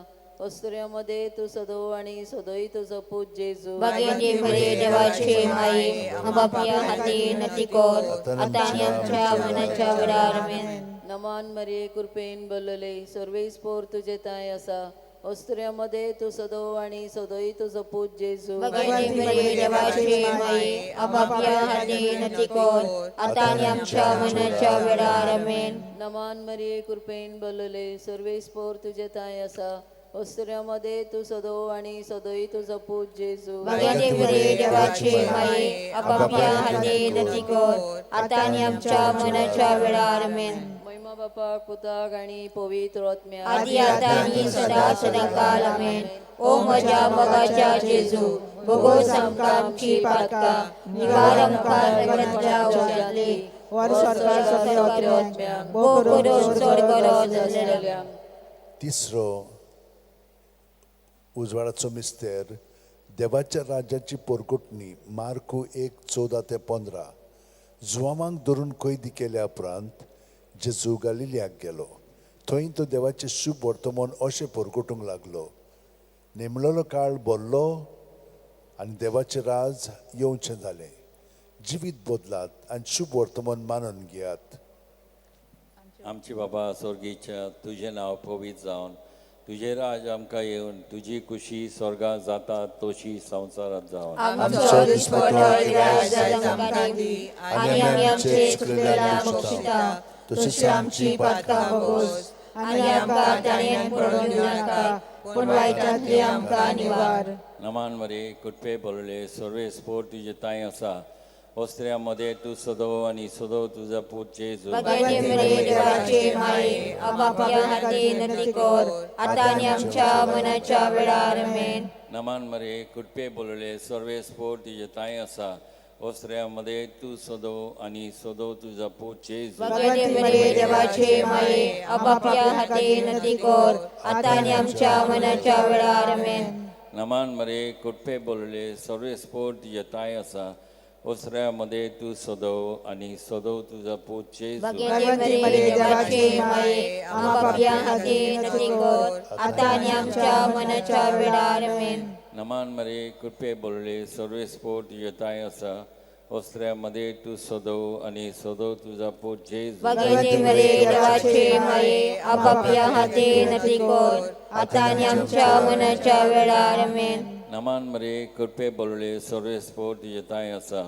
ओस्त्र्यामध्ये तूं सदो आनी सदोय तुजो पूत जेजू. भगवती मरिये देवाचे माये, आम्हा पापयां खातीर विनंती कर, आतां आनी आमच्या मरणाच्या वेळार. आमेन. नमान मरिये कृपेन बोलले, सर्वेस पोर तुजे तांय आसा, ओस्त्र्यामध्ये तूं सदो आनी सदोय तुजो पूत जेजू. भगवती मरिये देवाचे माये, आम्हा पापयां खातीर विनंती कर, आतां आनी आमच्या मरणाच्या वेळार. आमेन. नमान मरिये कृपेन बोलले, सर्वेस पोर तुजे तांय आसा, ओस्त्र्यामध्ये तूं सदो आनी सदोय तुजो पूत जेजू. भगवती मरिये देवाचे माये, आम्हा पापयां खातीर विनंती कर, आतां आनी आमच्या मरणाच्या वेळार. आमेन. महिमा बापाक पुताक आनी पवित्र आत्म्याक, आदी आतां आनी सदा सदा काल. आमेन. ओ म्हज्या मोगाच्या जेजू, भोगोस आमकां आमची पातकां, निवार आमकां नरकाच्या उज्यांतली, वर स्वर्गार सगळ्या आत्म्यांक, भोव करून चड गरज आसलेल्यांक. तिसरो उजवाडाचो मिस्तेर, देवाच्या राज्याची पोरकुटणी. मार्कू 1:14 ते 15. जुवामांक धरून कैदी केल्या उपरांत जेजू गालिलियाक गेलो. थंय तो देवाचें शुभ वर्तमान अशें पोरकुटूंक लागलो, नेमलेलो काळ भरलो आनी देवाचें राज येवचें जालें. जिवीत बदलात आनी शुभ वर्तमान मानून घेयात. आमची बाबा स्वर्गीच्या, तुजें नांव पवित्र जावन, तुजें राज आमकां येवन, तुजी खुशी स्वर्गात जाता तशी संवसारांत जावन. आमचो दिसपटो राज आमकां दी आनी आमी आमचे चुकलेल्यांक बक्षिता, तशीच आमची पातकां भोगोस आनी आमकां ताणें पडोवन दिवनाका, पूण वायटांतली आमकां निवार. नमान मरे कृपे बोलले, सर्वेस पोर तुजे तांय आसा, ओस्त्र्या मध्ये तूं सदो आनी सदो तुजो पूत जेजू. भगवती मरिये देवाचे माये, आम्हा पापयां खातीर विनंती कर, आतां आनी आमच्या मरणाच्या वेळार. आमेन. नमान मरे कृपे बोलले, सर्वेस पोर तुजे तांय आसा, ओस्त्र्या मध्ये तूं सदो आनी सदो तुजो पूत जेजू. भगवती मरिये देवाचे माये, आम्हा पापयां खातीर विनंती कर, आतां आनी आमच्या मरणाच्या वेळार. आमेन. नमान मरे कृपे बोलले, सर्वेस पोर तुजे तांय आसा, ओस्त्र्या मध्ये तूं सदो आनी सदो तुजो पूत जेजू. भगवती मरिये देवाचे माये, आम्हा पापयां खातीर विनंती कर, आतां आनी आमच्या मरणाच्या वेळार. आमेन. नमान मरे कृपे बोलले, सर्वेस पोर तुजे तांय आसा, वस्त्र्यामध्ये तूं सदव आनी सदव तुजो पूत जेजू. भगवती मरे देवाचे माये, आपापल्या हाती नती कर, आतां आनी आमच्या मनाच्या वेळार. आमेन. नमान मरे, कृपे बोलले, सर्वेस्पोर तुजे ताय आसा.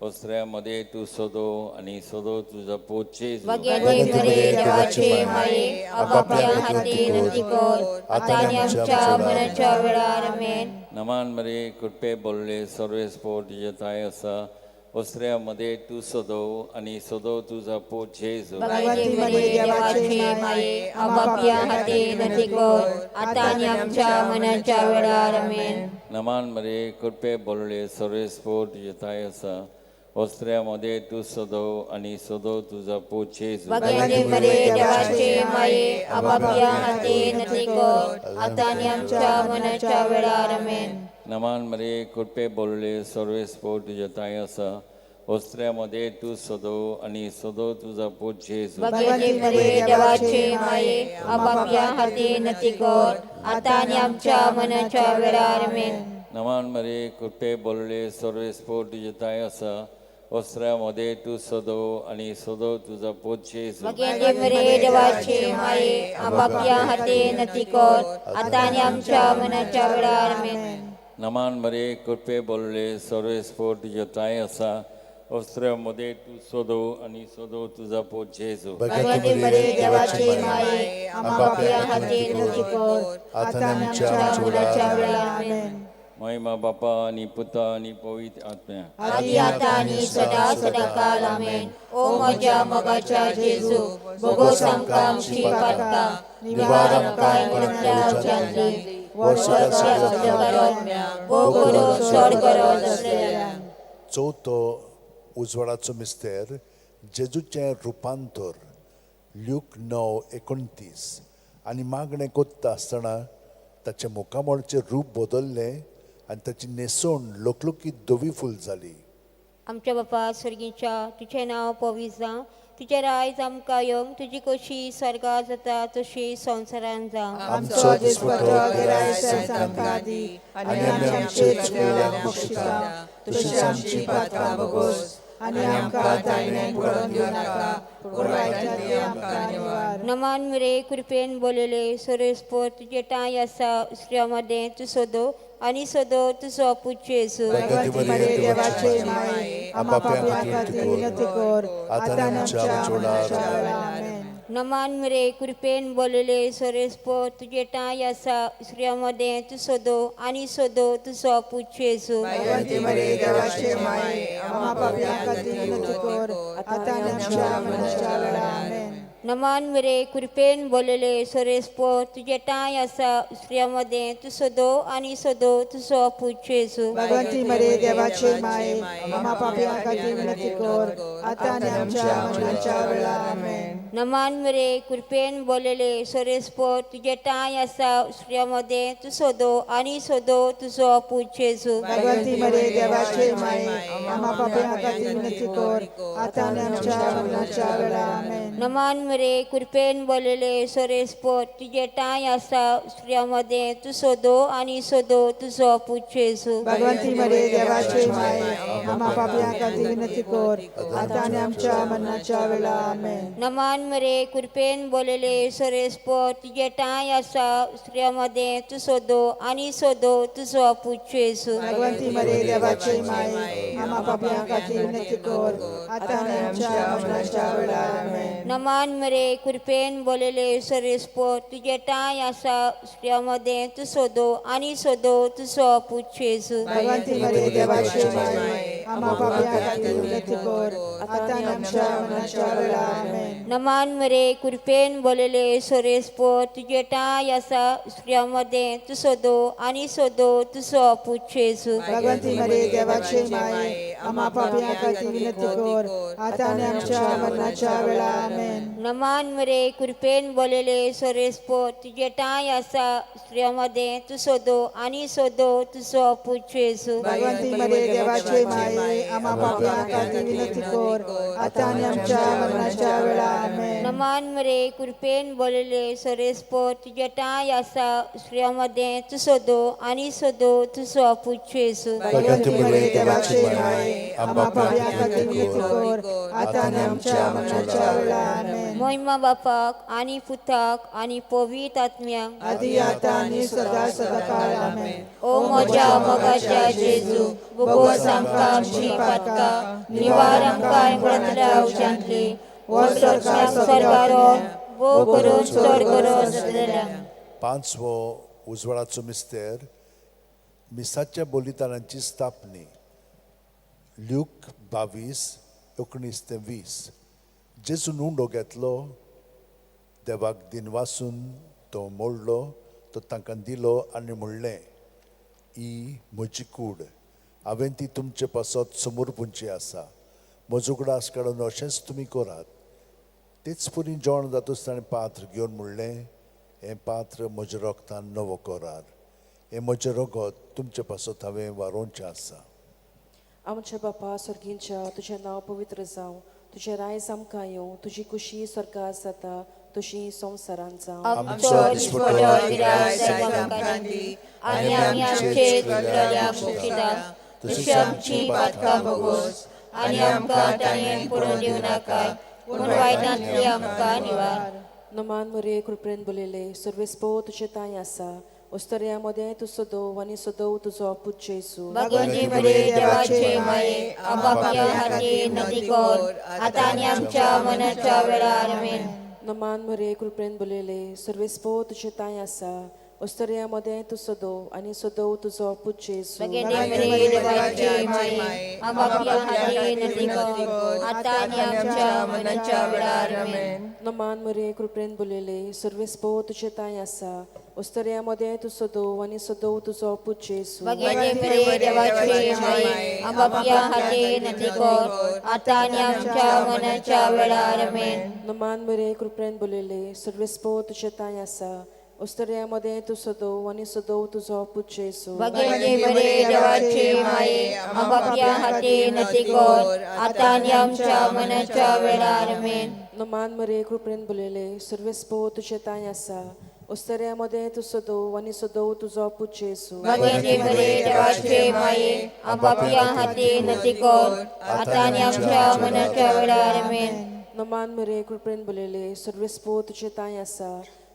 वस्त्र्यामध्ये तूं सदव आनी सदव तुजो पूत जेजू. भगवती मरे देवाचे माये, आपापल्या हाती नती कर, आतां आनी आमच्या मनाच्या वेळार. आमेन. नमान मरे, कृपे बोलले, सर्वेस्पोर तुजे ताय आसा. वस्त्र्यामध्ये तूं सदव आनी सदव तुजो पूत जेजू. भगवती मरे देवाचे माये, आपापल्या हाती नती कर, आतां आनी आमच्या मनाच्या वेळार. आमेन. नमान मरे, कृपे बोलले, सर्वेस्पोर तुजे ताय आसा. वस्त्र्यामध्ये तूं सदव आनी सदव तुजो पूत जेजू. भगवती मरे देवाचे माये, आपापल्या हाती नती कर, आतां आनी आमच्या मनाच्या वेळार. आमेन. नमान मरे, कृपे बोलले, सर्वेस्पोर तुजे ताय आसा. वस्त्र्यामध्ये तूं सदव आनी सदव तुजो पूत जेजू. भगवती मरे देवाचे माये, आपापल्या हाती नती कर, आतां आनी आमच्या मनाच्या वेळार. आमेन. नमान मरे, कृपे बोलले, सर्वेस्पोर तुजे ताय आसा. वस्त्र्यामध्ये तूं सदव आनी सदव तुजो पूत जेजू. भगवती मरे देवाचे माये, आपापल्या हाती नती कर, आतां आनी आमच्या मनाच्या वेळार. आमेन. नमान मरे, कृपे बोलले, सर्वेस्पोर तुजे ताय आसा. वस्त्र्यामध्ये तूं सदव आनी सदव तुजो पूत जेजू. भगवती मरे देवाचे माये, आपापल्या हाती नती कर, आतां आनी आमच्या मनाच्या वेळार. आमेन. महिमा बापा आनी पुता आनी पवित्र आत्म्या. आदी आता आनी सदा सदा काल. आमेन. ओ म्हज्या मोगाच्या जेजू, भोगोस आमकां आमची पातकां, निवार आमकां मरणांतल्या उज्यांतली, व्हर सगळ्या भोग करून चड गरज आसलेल्या. चवथो उजवाडाचो मिस्तेर, जेजूचें रुपांतर, ल्यूक 9:29. आनी मागणें कोत्ता आसतना ताचें मुखामळचें रूप बदल्लें आनी ताची न्हेसवण लोकलोकीत धवी फूल जाली. आमच्या बापा स्वर्गीच्या, तुजें नांव पवित्र जावं, तुजें रायज आमकां येवंक, तुजी कशी स्वर्गा जाता तशी संवसारान जावं. आमचो दिसपटो गिरायक आमकां दी आनी आमी आमचे चुकलेल्यांक बक्षिता तशीच आमची पातकां भोगोस आनी आमकां तायण्यान पडोवन दिवं नाका, पूण वायटांतली आमकां निवार. नमान मरे, कृपेन बोलले, सोरेस्पोर तुजे ठांय आसा. स्त्रियां मदें तूं सोदो आनी सोदो तुजो पूत जेजू. भगवती मरे देवाचे माये, आम्हा पापयां खातीर विनंती कर, आतां आनी आमच्या मरणाच्या वेळार. आमेन. नमान मरे, कृपेन बोलले, सोरेस्पोर तुजे ठांय आसा. स्त्रियां मदें तूं सोदो आनी सोदो तुजो पूत जेजू. भगवती मरे देवाचे माये, आम्हा पापयां खातीर विनंती कर, आतां आनी आमच्या मरणाच्या वेळार. आमेन. नमान मरे, कृपेन बोलले, सोरेस्पोर तुजे ठांय आसा. स्त्रियां मदें तूं सोदो आनी सोदो तुजो पूत जेजू. भगवंती मरे देवाचे माये, आम्हा पापयां खातीर विनंती कर, आतां आनी आमच्या मरणाच्या वेळार. आमेन. नमान मरे, कृपेन बोलले, सोरेस्पोर तुजे ठांय आसा. स्त्रियां मदें तूं सोदो आनी सोदो तुजो पूत जेजू. भगवंती मरे देवाचे माये, आम्हा पापयां खातीर विनंती कर, आतां आनी आमच्या मरणाच्या वेळार. आमेन. नमान मरे, कृपेन बोलले, सोरेस्पोर तुजे ठांय आसा. स्त्रियां मदें तूं सोदो आनी सोदो तुजो पूत जेजू. भगवंती मरे देवाचे माये, आम्हा पापयां खातीर विनंती कर, आतां आनी आमच्या मरणाच्या वेळार. आमेन. नमान मरे, कृपेन बोलले, सोरेस्पोर तुजे ठांय आसा. स्त्रियां मदें तूं सोदो आनी सोदो तुजो पूत जेजू. भगवंती मरे देवाचे माये, आम्हा पापयां खातीर विनंती कर, आतां आनी आमच्या मरणाच्या वेळार. आमेन. नमान मरे, कृपेन बोलले, सोरेस्पोर तुजे ठांय आसा. स्त्रियां मदें तूं सोदो आनी सोदो तुजो पूत जेजू. भगवंती मरे देवाचे माये, आम्हा पापयां खातीर विनंती कर, आतां आनी आमच्या मरणाच्या वेळार. आमेन. नमान मरे, कृपेन बोलले, सोरेस्पोर तुजे ठांय आसा. स्त्रियां मदें तूं सोदो आनी सोदो तुजो पूत जेजू. भगवंती मरे देवाचे माये, आम्हा पापयां खातीर विनंती कर, आतां आनी आमच्या मरणाच्या वेळार. आमेन. नमान मरे, कृपेन बोलले, सोरेस्पोर तुजे ठांय आसा. स्त्रियां मदें तूं सोदो आनी सोदो तुजो पूत जेजू. भगवंती मरे देवाचे माये, माये आम्हा पापयां खातीर विनंती कर आतां आनी आमच्या मरणाच्या वेळार आमेन. नमान मरे कृपेन बोलले सरेस्पो तुज्या ठांय आसा स्त्रियां मदें तूं सोदो आनी सोदो तुजो आपूत जेजू. भगवती मरिये देवाचे माये आम्हा पापयां खातीर विनंती कर आतां आनी आमच्या मरणाच्या वेळार आमेन. मोहिमा बापाक आनी पुताक आनी पवित्र आत्म्याक आदी आतां आनी सदा सदाकाळ आमेन. ओ म्हज्या मोगाच्या जेजू बोगोस आमकां आमची पातकां निवार आमकां बुडतल्या उज्यांतली स्वर्गारो भोव करून चड गरज जातल्या. पांचवो उजवाडाचो मिस्तेर मिसाच्या बलिदानाची स्थापनी. ल्यूक 22:19 ते 20. जेजून उंडो घेतलो, देवाक दिनवासून तो मोडलो, तो तांकां दिलो आनी म्हणलें, ही म्हजी कूड, हांवें ती तुमचे पासत समर्पूंची आसा. म्हजो उगडास काडून अशेंच तुमी करात. तेच परी जेवण जातूच ताणें पात्र घेवन म्हणलें, हें पात्र म्हज्या रोगतान नवो करार, हें म्हजें रगत तुमचे पासत हांवें वारोवचें आसा. आमच्या बापा स्वर्गींच्या तुजें नांव पवित्र जावं, तुजें रायज आमकां येवं, तुजी कुशी स्वर्गार जाता तशी संवसारांत जावं. आमचो दिसपट्टो गिरास आयज आमकां दी आनी आमी आमचे चुकलेल्यांक बक्षिता तशी आमची पातकां भोगोस आनी आमकां ताणें पडून दिवं नाका पूण वायटांतली आमकां निवार. नमान मरिये कृपेन बोलयले सर्वेस्पो तुजें तांय आसा, उस्तऱ्या मदें तूं सदो आनी सदो तुजो पूत जेजू. भगवती मरिये देवाचे माये आमकां पापयां खातीर विनंती कर आतां आनी आमच्या मरणाच्या वेळार आमेन. नमान मरिये कृपेन बोलयले सर्वेस्पो तुजें तांय आसा, उस्तऱ्या मदें तूं सदो आनी सदो तुजो पूत जेजू. भगवती मरिये देवाचे माये आमकां पापयां खातीर विनंती कर आतां आनी आमच्या मरणाच्या वेळार आमेन. नमान मरिये कृपेन बोलयले सर्वेस्पो तुजें तांय आसा, उस्तऱ्या मदें तूं सदो आनी सदो तुजो पूत जेजू. भगवती मरिये देवाचे माये आमकां पापयां खातीर विनंती कर आतां आनी आमच्या मरणाच्या वेळार आमेन. नमान मरिये कृपेन बोलयले सर्वेस्पो तुजें तांय आसा, उस्तऱ्या मदें तूं सदो आनी सदो तुजो पूत जेजू. भगवती मरिये देवाचे माये आमकां पापयां खातीर विनंती कर आतां आनी आमच्या मरणाच्या वेळार आमेन. नमान मरिये कृपेन बोलयले सर्वेस्पो तुजें तांय आसा, उस्तऱ्या मदें तूं सदो आनी सदो तुजो पूत जेजू. भगवती मरिये देवाचे माये आमकां पापयां खातीर विनंती कर आतां आनी आमच्या मरणाच्या वेळार आमेन. नमान मरिये कृपेन बोलयले सर्वेस्पो तुजें तांय आसा,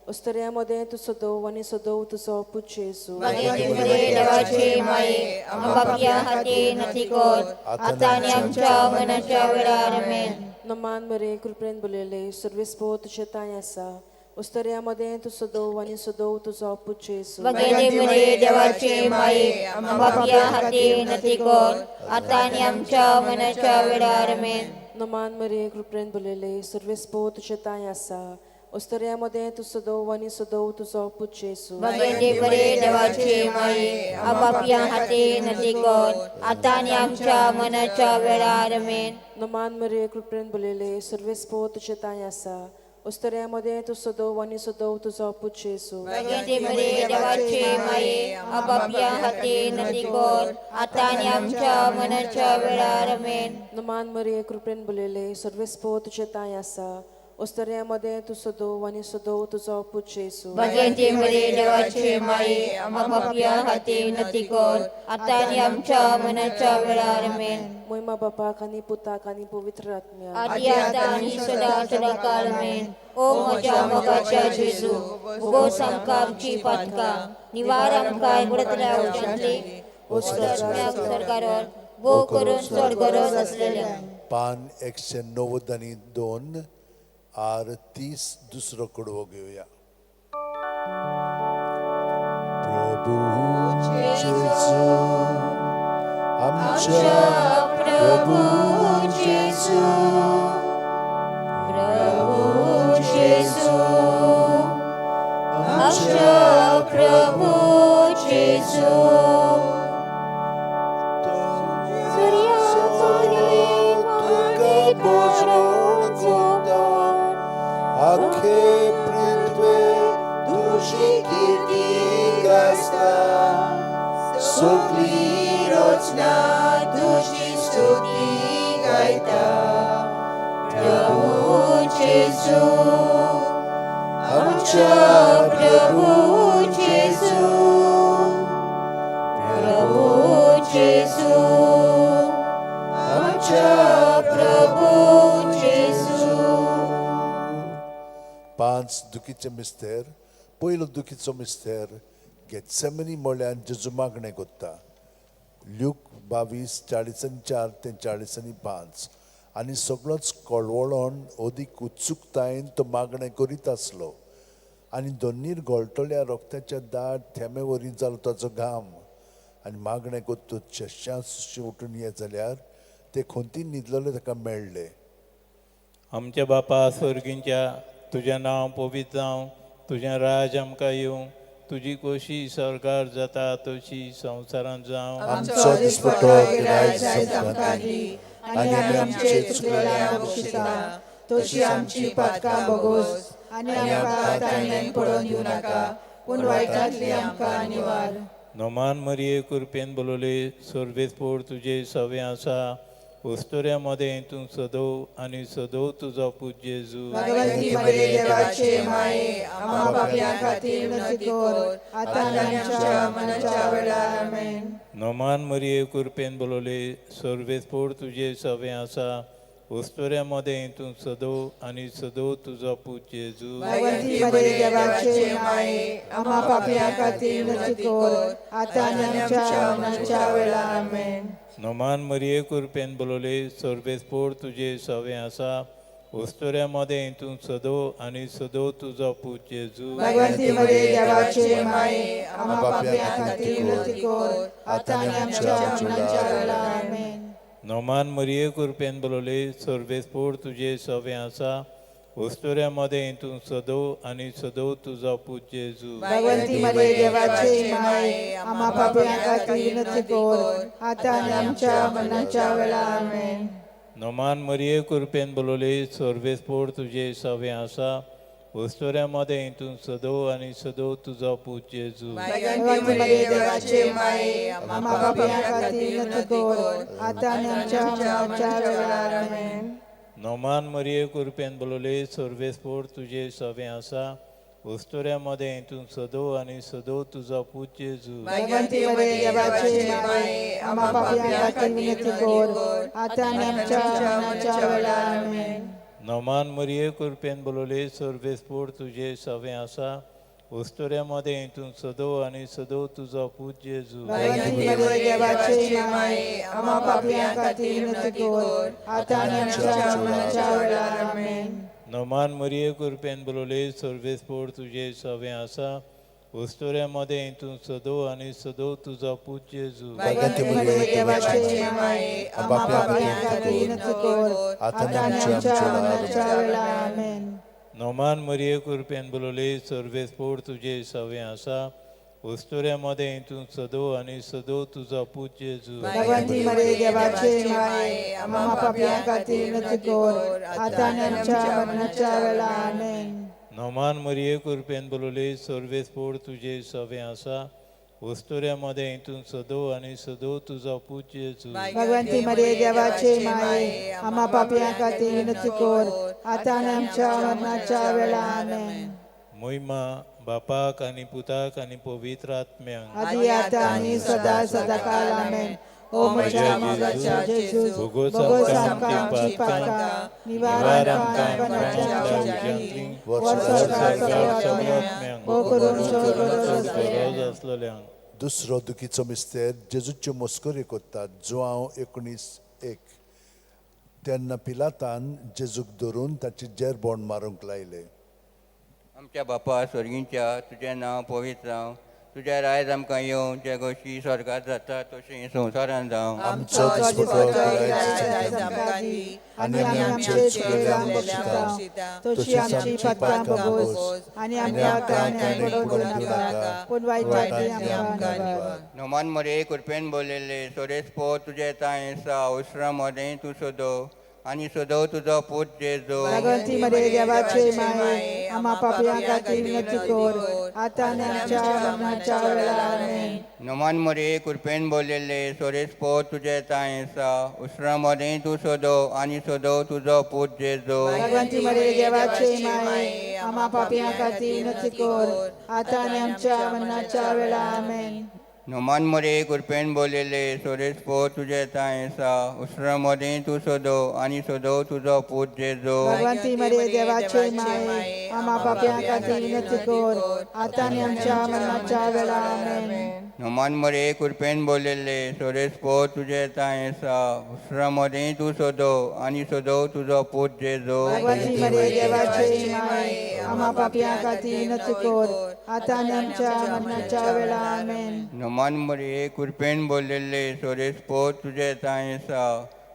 उस्तऱ्या मदें तूं सदो आनी सदो तुजो पूत जेजू. भगवती मरिये देवाचे माये आमकां पापयां खातीर विनंती कर आतां आनी आमच्या मरणाच्या वेळार आमेन. नमान मरिये कृपेन बोलयले सर्वेस्पो तुजें तांय आसा, उस्तऱ्या मदें तूं सदो आनी सदो तुजो पूत जेजू. भगवती मरिये देवाचे माये आमकां पापयां खातीर विनंती कर आतां आनी आमच्या मरणाच्या वेळार आमेन. नमान मरिये कृपेन बोलयले सर्वेस्पो तुजें तांय आसा, उस्तऱ्या मदें तूं सदो आनी सदो तुजो पूत जेजू. भगवती मरिये देवाचे माये आमकां पापयां खातीर विनंती कर आतां आनी आमच्या मरणाच्या वेळार आमेन. नमान मरिये कृपेन बोलयले सर्वेस्पो तुजें तांय आसा, उस्तऱ्या मदें तूं सदो आनी सदो तुजो पूत जेजू. भगवती मरिये देवाचे माये आमकां पापयां खातीर विनंती कर आतां आनी आमच्या मरणाच्या वेळार आमेन. नमान मरिये कृपेन बोलयले सर्वेस्पो तुजें तांय आसा, उस्तऱ्या मदें तूं सदो आनी सदो तुजो पूत जेजू. भगवती मरिये देवाचे माये आमकां पापयां खातीर विनंती कर आतां आनी आमच्या मरणाच्या वेळार आमेन. मोहिमा बापाक आनी पुताक आनी पवित्र आत्म्याक आदी आतां आनी सदा सदाकाळ आमेन. ओ म्हज्या मोगाच्या जेजू बोगोस आमकां आमची पातकां निवार आमकां बुडतल्या उज्यांतली सरकारार भोव करून चड गरज आसलेल्या. पान 192 आर 30 दुसरो कडवो घेवया. प्रभू जेजू आमच्या प्रभू जेजू, प्रभू जेजू आमच्या प्रभू जेजू, आखे पृथ्वे तुजी कीर्ती गाजता, सगळी रचना तुजी जेजू, आमच्या प्रभू जेजू, प्रभू जेजू, आमच्या प्रभू जेजू. पांच दुखीचे मिस्तेर. पयलो दुखीचो मिस्तेर गेत्सेमनी म्हळ्यार जेजू मागणें कोत्ता. ल्यूक 22 44 ते 45. आनी सगळोच कळवळोन अदीक उत्सुकतायेन तो मागणें करीत आसलो आनी दोनीर गळटल्या रोगत्याच्या दाट थेंबे वरी जालो ताचो घाम. आनी मागणें कोत्तूच शेश्या सुशें उठून येत जाल्यार ते खोंतीन न्हिदलेले ताका मेळ्ळे. आमच्या बापा स्वर्गींच्या, तुजें नांव पवित्र जावं, तुजें राज आमकां येवं, तुजी कोशी स्वर्गार जाता तशी संवसारांत जावं. आमचो दिसपटो गिरायक आमकां दी आनी आमी आमचे चुकलेल्यांक बक्षिता तशी आमची पातकां भोगोस आनी आमकां ताणें पडोवन दिवं नाका, पूण वायटांतली आमकां निवार. नोमान मरिये कृपेन बोलवले, सर्वेस्पोर तुजे सवे आसा, उस्तुऱ्या मदें तूं सदो आनी सदो तुजो पूत जेजू. भगवंती मरिये देवाचे माये, आम्हा पापयां खातीर विनंती कर, आतां आनी आमच्या मरणाच्या वेळार. आमेन. नोमान मरिये कृपेन बोलवले, सर्वेस्पोर तुजे सवे आसा, उस्तुऱ्या मदें तूं सदो आनी सदो तुजो पूत जेजू. भगवंती मरिये देवाचे माये, आम्हा पापयां खातीर विनंती कर, आतां आनी आमच्या मरणाच्या वेळार. आमेन. नोमान मरिये कृपेन बोलवले, सर्वेस्पोर तुजे सवे आसा, उस्तुऱ्या मदें तूं सदो आनी सदो तुजो पूत जेजू. भगवंती मरिये देवाचे माये, आम्हा पापयां खातीर विनंती कर, आतां आनी आमच्या मरणाच्या वेळार. आमेन. नोमान मरिये कृपेन बोलवले, सर्वेस्पोर तुजे सवे आसा, उस्तुऱ्या मदें तूं सदो आनी सदो तुजो पूत जेजू. भगवंती मरिये देवाचे माये, आम्हा पापयां खातीर विनंती कर, आतां आनी आमच्या मरणाच्या वेळार. आमेन. नोमान मरिये कृपेन बोलवले, सर्वेस्पोर तुजे सवे आसा, उस्तुऱ्या मदें तूं सदो आनी सदो तुजो पूत जेजू. भगवंती मरिये देवाचे माये, आम्हा पापयां खातीर विनंती कर, आतां आनी आमच्या मरणाच्या वेळार. आमेन. नोमान मरिये कृपेन बोलवले, सर्वेस्पोर तुजे सवे आसा, उस्तुऱ्या मदें तूं सदो आनी सदो तुजो पूत जेजू. भगवंती मरिये देवाचे माये, आम्हा पापयां खातीर विनंती कर, आतां आनी आमच्या मरणाच्या वेळार. आमेन. नोमान मरिये कृपेन बोलवले, सर्वेस्पोर तुजे सवे आसा, उस्तुऱ्या मदें तूं सदो आनी सदो तुजो पूत जेजू. भगवंती मरिये देवाचे माये, आम्हा पापयां खातीर विनंती कर, आतां आनी आमच्या मरणाच्या वेळार. आमेन. नोमान मरिये कृपेन बोलवले, सर्वेस्पोर तुजे सवे आसा, उस्तुऱ्या मदें तूं सदो आनी सदो तुजो पूत जेजू. भगवंती मरिये मरिये देवाचे माये, आम्हा पापयां खातीर विनंती कर, आतां आनी आमच्या मरणाच्या वेळार. आमेन. नोमान मरिये कृपेन बोलवले, सर्वेस्पोर तुजे सवे आसा, उस्तुऱ्या मदें तूं सदो आनी सदो तुजो पूत जेजू. भगवंती मरिये देवाचे माये, आम्हा पापयां खातीर विनंती कर, आतां आनी आमच्या मरणाच्या वेळार. आमेन. नोमान मरिये कृपेन बोलवले, सर्वेस्पोर तुजे सवे आसा, उस्तुऱ्या मदें तूं सदो आनी सदो तुजो पूत जेजू. भगवंती मरिये देवाचे माये, आम्हा पापयां खातीर विनंती कर, आतां आनी आमच्या मरणाच्या वेळार. आमेन. मोहिमा बापाक आनी पुताक आनी पवित्र आत्म्यांक, आदी आतां आनी सदा सदाकाल. आमेन. ओ म्हज्या मोगाच्या जेजू, भोगोस भोगोस आमकां आमकां आमची आमची पातकां, पातकां, निवार निवार आमकां आमकां मरणांतल्या मरणाच्या उज्यांतली, वर्सभर वर्सभर सगळ्या सगळ्या आत्म्यांक, भोव करून चड गरज गरज आसलेल्यांक. दुसरो दुखीचो मिस्तेर जेजूच्यो मस्कऱ्यो कोत्तात. जुआंव 19:1. तेन्ना पिलातान जेजूक धरून ताची जेरबोण मारूंक लायले. आमच्या बापा स्वर्गींच्या, तुजें नांव पवित्र जावं, तुजें रायज आमकां येवं, जे गोश्टी स्वर्गात जाता तशें संवसारांत जावं. आमचो दिसपटो गिरायक आमकां दी आनी आनी आमी आमचे आमचे चुकलेल्यांक चुकलेल्यांक बक्षिता बक्षिता तशी आमची पातकां भोगोस आनी आमकां ताणें पडोवन दिवं नाका, पूण वायटांतली आमकां निवार. नोमान मरे कृपेन बोललेले, सोरेस पो तुजें तांय आसा, अवसरा मदें तूं सदो आनी सदो तुजो पूत जेजू. भगवंती मरिये देवाचे माये, आम्हा पापयां खातीर विनंती कर, आतां आनी आमच्या मरणाच्या वेळार. आमेन. नमान मरिये, कृपेन बोललेले, सोरेस पोत तुझे तांय आसा, उसरा मदें तूं सदो आनी सदो तुजो पूत जेजू. भगवंती मरिये देवाचे माये, आम्हा पापयां खातीर विनंती कर, आतां आनी आमच्या मरणाच्या वेळार. आमेन. नमान मरिये, कृपेन बोललेले, सोरेस पोत तुझे तांय आसा, उसरा मदें तूं सदो आनी सदो तुजो पूत जेजू. भगवंती मरिये देवाचे माये, आम्हा पापयां खातीर विनंती कर, आतां आनी आमच्या मरणाच्या वेळार. आमेन. नमान मरिये, कृपेन बोललेले, सोरेस पोत तुझे तांय आसा, उसरा मदें तूं सदो आनी सदो तुजो पूत जेजू. भगवंती मरिये देवाचे माये, आम्हा पापयां खातीर विनंती कर, आतां आनी आमच्या मरणाच्या वेळार. आमेन. नमान मरिये, कृपेन बोललेले, सोरेस पोत तुझे तांय आसा,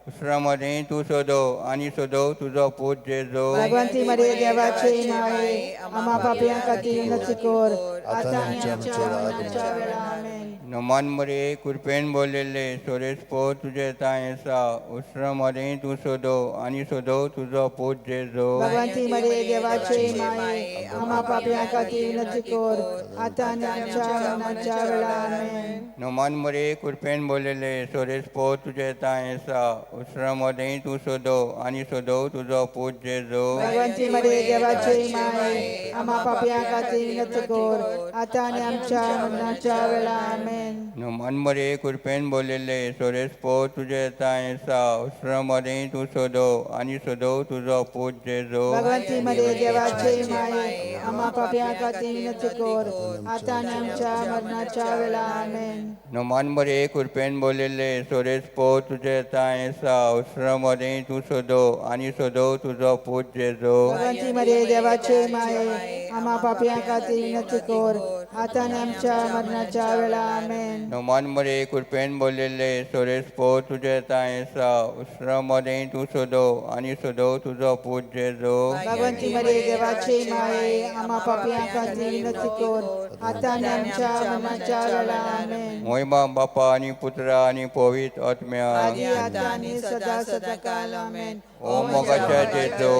उसरा मदें तूं सदो आनी सदो तुजो पूत जेजू. भगवंती मरिये देवाचे माये, आम्हा पापयां खातीर विनंती कर, आतां आनी आमच्या मरणाच्या वेळार. आमेन. नमान मरिये, कृपेन बोललेले, सोरेस पोत तुझे तांय आसा, उसरा मदें तूं सदो आनी सदो तुजो पूत जेजू. भगवंती मरिये देवाचे माये, आम्हा पापयां खातीर विनंती कर, आतां आनी आमच्या मरणाच्या वेळार. आमेन. नमान मरिये, कृपेन बोललेले, सोरेस पोत तुझे तांय आसा, उसरा मदें तूं सदो आनी सदो तुजो पूत जेजू. भगवंती मरिये देवाचे माये, आम्हा पापयां खातीर विनंती कर, आतां आनी आमच्या मरणाच्या वेळार. आमेन. नमान मरिये, कृपेन बोललेले, सोरेस पोत तुझे तांय आसा, उसरा मदें तूं सदो आनी सदो तुजो पूत जेजू. भगवंती मरिये देवाचे माये, आम्हा पापयां खातीर विनंती कर, आतां आनी आमच्या मरणाच्या वेळार. आमेन. नमान मरिये, कृपेन बोललेले, सोरेस पोत तुझे तांय आसा, उसरा मदें तूं सदो आनी सदो तुजो पूत जेजू. भगवंती मरिये देवाचे माये, आम्हा पापयां खातीर विनंती कर, आतां आनी आमच्या मरणाच्या वेळार. आमेन. नमान मरिये, कृपेन बोललेले, सोरेस पोत तुझे तांय आसा, उसरा मदें तूं सदो आनी सदो तुजो पूत जेजू. भगवंती मरिये देवाचे माये, आम्हा पापयां खातीर विनंती कर, आतां आनी आमच्या मरणाच्या वेळार. आमेन. मोहिमा बापा आनी पुत्रा आनी पवित्र आत्म्या. आदी आतां आनी सदा सदा काल. आमेन. ओ मोगाच्या जेजू,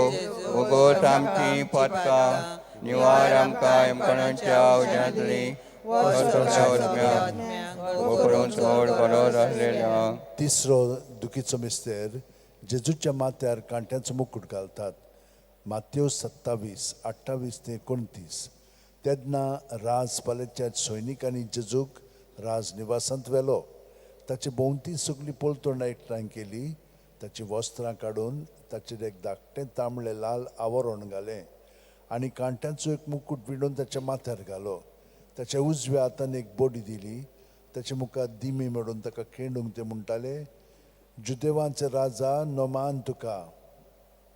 उगोस आमची पातकां, निवार आमकां यमकणांच्या उज्यांतली, तिसरो दुखीचो मिस्तेर, जेजूच्या माथ्यार कांट्यांचो मुकूट घालतात. मात्यो 27, 28 ते 29. तेन्ना राजपालेच्या सैनिकांनी जेजूक राजनिवासांत व्हेलो. ताची भोंवती सगळी पलतोंडां एकठांय केली. ताची वस्त्रां काडून ताचेर एक धाकटें तांबडें लाल आवरण घालें आनी कांट्यांचो एक मुकूट विणून ताच्या माथ्यार घालो. ताच्या उजव्या हातान एक बडी दिली. ताचे मुखार दिमी मेळून ताका खेंडूंक ते म्हणटाले, जुदेवांचे राजा नमान तुका.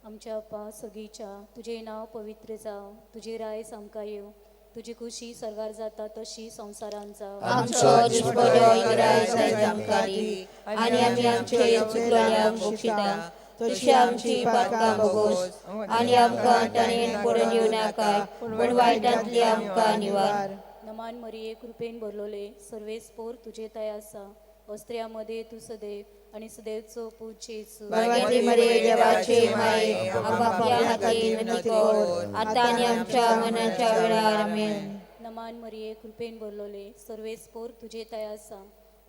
आमच्या बापा सर्गीच्या, तुजें नांव पवित्र जावं, तुजें रायस आमकां येवं, तुजी खुशी सर्गार जाता तशी संवसारांत जावं. आमचो दिसपडो इग्राज आयज आमकां दी, आनी आमी आमचे चुकलेल्यांक बक्षिता तशी आमची पातकां भोगोस, आनी आमकां ताणें पडून येवं नाका, पूण वायटांतली आमकां निवार. नमान मरिये, कृपेन भरलोले, सर्वेस पोर तुजे तय आसा, अस्त्रिया मध्ये तूं सदैव आनी सदैवचो पूत जेजू. भगवती मरिये देवाचे माये, आमकां पापयां खातीर विनंती कर, आतां आनी आमच्या मरणाच्या वेळार. आमेन. नमान मरिये, कृपेन भरलोले, सर्वेस पोर तुजे तय आसा,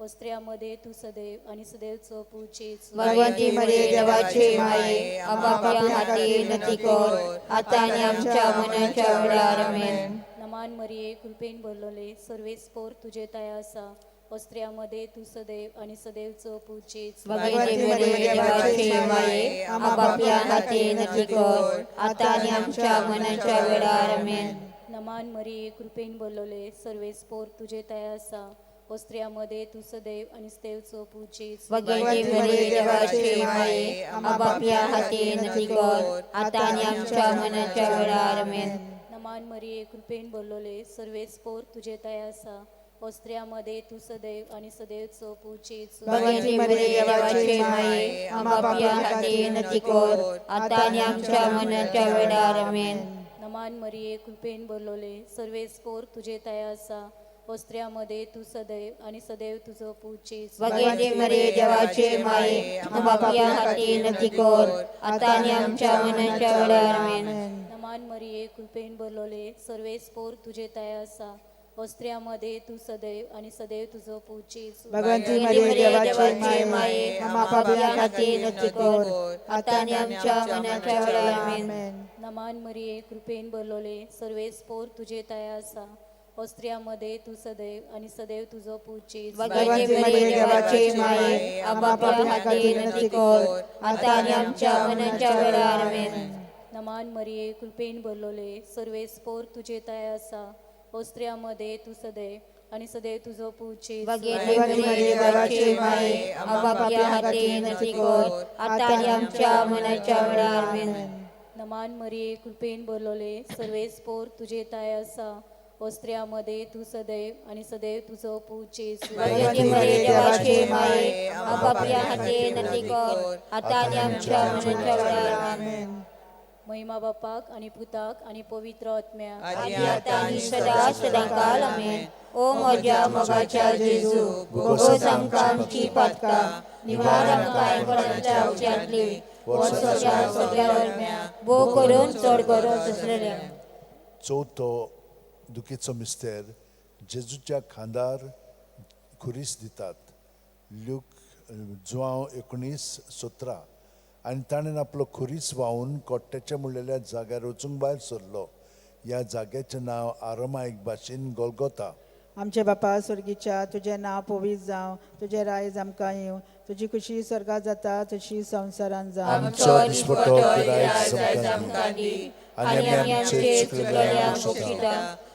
अस्त्रिया मध्ये तूं सदैव आनी सदैवचो पूत जेजू. भगवती मरिये देवाचे माये, आमकां पापयां खातीर विनंती कर, आतां आनी आमच्या मरणाच्या वेळार. आमेन. नमान मरिये, कृपेन भरलोले, सर्वेस पोर तुजे तय आसा, अस्त्रिया मध्ये तूं सदैव आनी सदैवचो पूत जेजू. भगवती मरिये देवाचे माये, आमकां पापयां खातीर विनंती कर, आतां आनी आमच्या मरणाच्या वेळार. आमेन. नमान मरिये, कृपेन भरलोले, सर्वेस पोर तुजे तय आसा, अस्त्रिया मध्ये तूं सदैव आनी सदैवचो पूत जेजू. भगवती मरिये देवाचे माये, आमकां पापयां खातीर विनंती कर, आतां आनी आमच्या मरणाच्या वेळार. आमेन. नमान मरिये, कृपेन भरलोले, सर्वेस पोर तुजे तय आसा, अस्त्रिया मध्ये तूं सदैव आनी सदैवचो पूत जेजू. भगवती मरिये देवाचे माये, आमकां पापयां खातीर विनंती कर, आतां आनी आमच्या मरणाच्या वेळार. आमेन. नमान मरिये, कृपेन भरलोले, सर्वेस पोर तुजे तय आसा, वस्त्र्यामध्ये तू सदैव आणि सदैव तुझो पूत जेजू. भगवती मरिये देवाचे माये, आम्हा पापयां खातीर विनंती कर, आतां आनी आमच्या मरणाच्या वेळार. आमेन. नमान मरिये, कृपेन भरलोले, सर्वेस पोर तुझे तया आसा, वस्त्र्यामध्ये तू सदैव आणि सदैव तुझो पूत जेजू. भगवंती मरिये देवाचे माये, आम्हा पापयां खातीर विनंती कर, आतां आनी आमच्या मरणाच्या वेळार. आमेन. नमान मरिये, कृपेन भरलोले, सर्वेस पोर तुझे तया आसा, वस्त्र्यामध्ये तू सदैव आणि सदैव तुझो पूत जेजू. भगवती मरिये देवाचे माये, आम्हा पापयां खातीर विनंती कर, आतां आनी आमच्या मरणाच्या वेळार. आमेन. नमान मरिये, कृपेन भरलोले, सर्वेस पोर तुझे तया आसा, वस्त्र्यामध्ये तू सदैव आणि सदैव तुझो पूत जेजू. भगवती मरिये देवाचे माये, आम्हा पापयां खातीर विनंती कर, आतां आनी आमच्या मरणाच्या वेळार. आमेन. नमान मरिये, कृपेन भरलोले, सर्वेस पोर तुझे ताय आसा, वस्त्र्यामध्ये तू सदैव आणि सदैव तुझो पूत जेजू. भगवती मरिये देवाचे माये, आम्हा पापयां खातीर विनंती कर, आतां आनी आमच्या मरणाच्या वेळार. आमेन. महिमा बापाक आणि पुताक आणि पवित्र आत्म्याक, आदी आतां आनी सदा सदांकाल. आमेन. ओ म्हज्या मोगाच्या जेजू, भोगोस आमकां आमची पातकां, निवार आमकां एकवटाच्या उज्यांतली, वर्साच्या सगळ्या वर्म्या भोव करून चड गरज आसलेल्या. चवथो दुखीचो मिस्तेर, जेजूच्या खांदार खुरीस दितात. ल्यूक जुआंव 19:17. आनी ताणें आपलो खुरीस व्हांवून कोट्ट्याच्या म्हणलेल्या जाग्यार वचूंक भायर सरलो. ह्या जाग्याचें नांव आरमायक भाशेन गोलगोता. आमचे बापा स्वर्गीच्या, तुजें नांव पवित्र जावं, तुजें रायज आमकां येवं, तुजी खुशी स्वर्गात जाता तशी संवसारांत जावं. आमचो दिसपट्टो गिरायक आमकां दी, आनी आमी आमचे चुकलेल्यांक बक्षिता,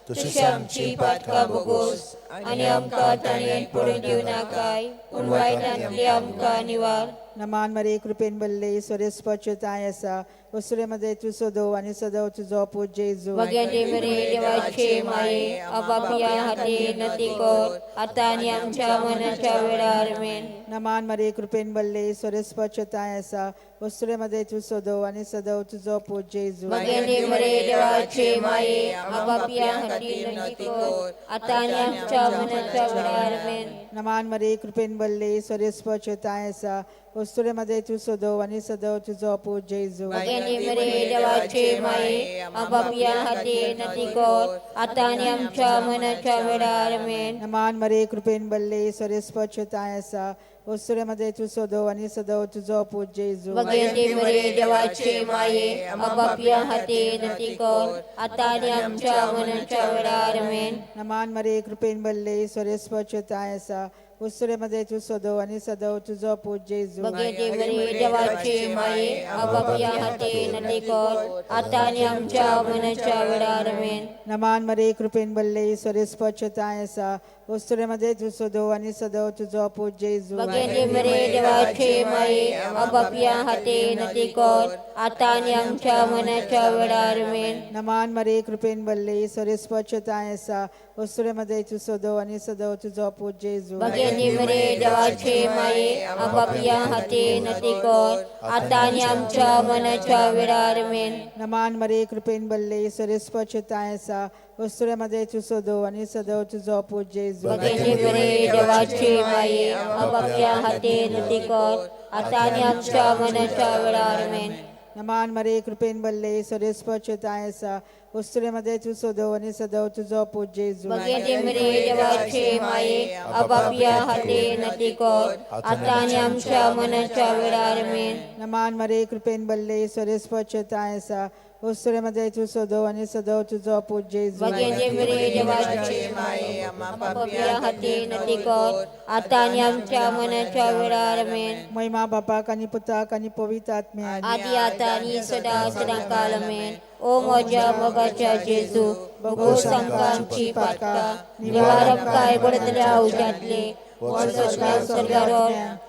तशीच आमची पातकां भोगोस, आनी आमकां ताणें पडून दिवं नाकाय, पूण वायटांतली आमकां निवार. नमान मरे, कृपेन बल्ले, स्वरेस्पच ताय आसा, वसुरे तूं सदो आनी सदो तुजो पूत जेजू. भगवती मरिये देवाचे माये, आम्हा पापयां खातीर विनंती कर, आतां आनी आमच्या मरणाच्या वेळार. आमेन. नमान मरे, कृपेन बल्ले, स्वरेस्पच ताय आसा, वसुरे तूं सदो आनी सदो तुजो पूत जेजू. भगवती मरिये देवाचे माये, आम्हा पापयां खातीर विनंती कर, आतां आनी आमच्या मरणाच्या वेळार. आमेन. नमान मरे, कृपेन बल्ले, स्वरेस्पच ताय आसा, वसुरे तूं सदो आनी सदो तुजो पूत जेजू. भगवती मरिये देवाचे माये, आम्हा पापयां खातीर विनंती कर, आतां आनी आमच्या मरणाच्या वेळार. आमेन. नमान मरे, कृपेन बल्ले, स्वरेस्पच ताय आसा, वसुरे तूं सदो आनी सदो तुजो पूत जेजू. भगवती मरिये देवाचे माये, आम्हा पापयां खातीर विनंती कर, आतां आनी आमच्या मरणाच्या वेळार. आमेन. नमान मरे, कृपेन बल्ले, स्वरेस्पच ताय आसा, वसुरे तूं सदो आनी सदो तुजो पूत जेजू. भगवती मरिये देवाचे माये, आम्हा पापयां खातीर विनंती कर, आतां आनी आमच्या मरणाच्या वेळार. आमेन. नमान मरे, कृपेन बल्ले, स्वरेस्पच ताय आसा, वसुरे तूं सदो आनी सदो तुजो पूत जेजू. भगवती मरिये देवाचे माये, आम्हा पापयां खातीर विनंती कर, आतां आनी आमच्या मरणाच्या वेळार. आमेन. नमान मरे, कृपेन बल्ले, स्वरेस्पच ताय आसा, वसुरे तूं सदो आनी सदो तुजो पूत जेजू. भगवती मरिये देवाचे माये, आम्हा पापयां खातीर विनंती कर, आतां आनी आमच्या मरणाच्या वेळार. आमेन. नमान मरे, कृपेन बल्ले, स्वरेस्पच ताय आसा, वसुरे तूं सदो आनी सदो तुजो पूत जेजू. भगवती मरिये देवाचे माये, आम्हा पापयां खातीर विनंती कर, आतां आनी आमच्या मरणाच्या वेळार. आमेन. नमान मरे, कृपेन बल्ले, स्वरेस्पच ताय आसा, वसुरे तूं सदो आनी सदो तुजो पूत जेजू. भगवती मरिये देवाचे माये, आम्हा पापयां खातीर विनंती कर, आतां आनी आमच्या मरणाच्या वेळार. आमेन. नमान मरे, कृपेन बल्ले, स्वरेस्पच ताय आसा, वसुरे तूं सदो आनी सदो तुजो पूत जेजू. भगवती मरिये देवाचे माये, आम्हा पापयां खातीर विनंती कर, आतां आनी आमच्या मरणाच्या वेळार. आमेन. महिमा बापाक आनी पुताक आनी पवित्र आत्म्याक, आदी आतां आनी सदा सदांकाल. आमेन. ओ म्हज्या मोगाच्या जेजू, भोगोस आमकां आमची पातकां, निवार आमकां एकवटतल्या उज्यांतले, वर्साच्या स्वर्गार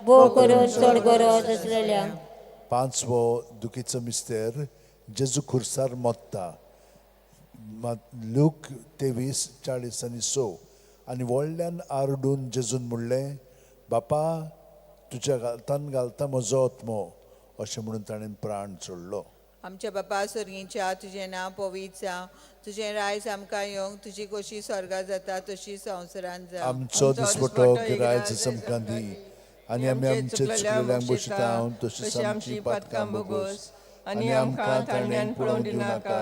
भोव करून चड गरज आसलेल्या. पांचवो दुखीचो मिस्तेर, जेजू खुर्सार मोत्ता. लूक 23:46. आनी व्हडल्यान आरडून जेजून म्हणलें, बापा तुज्या घालतान घालता म्हजो आत्मो, अशें म्हणून ताणें प्राण सोडलो. आमच्या बापा स्वर्गींच्या तुजें नांव पवित्र जावं, तुजें रायज आमकां येवंक, तुजी कशी स्वर्गार जाता तशी संवसारांत जावं. आमचो दिसपटो गिरायच आमकां दी आनी आमी आमचे चुकलेल्यांक बशिता तशीच आमची पातकां भोगोस आनी आमकां ताणें पळोवन दिवनाका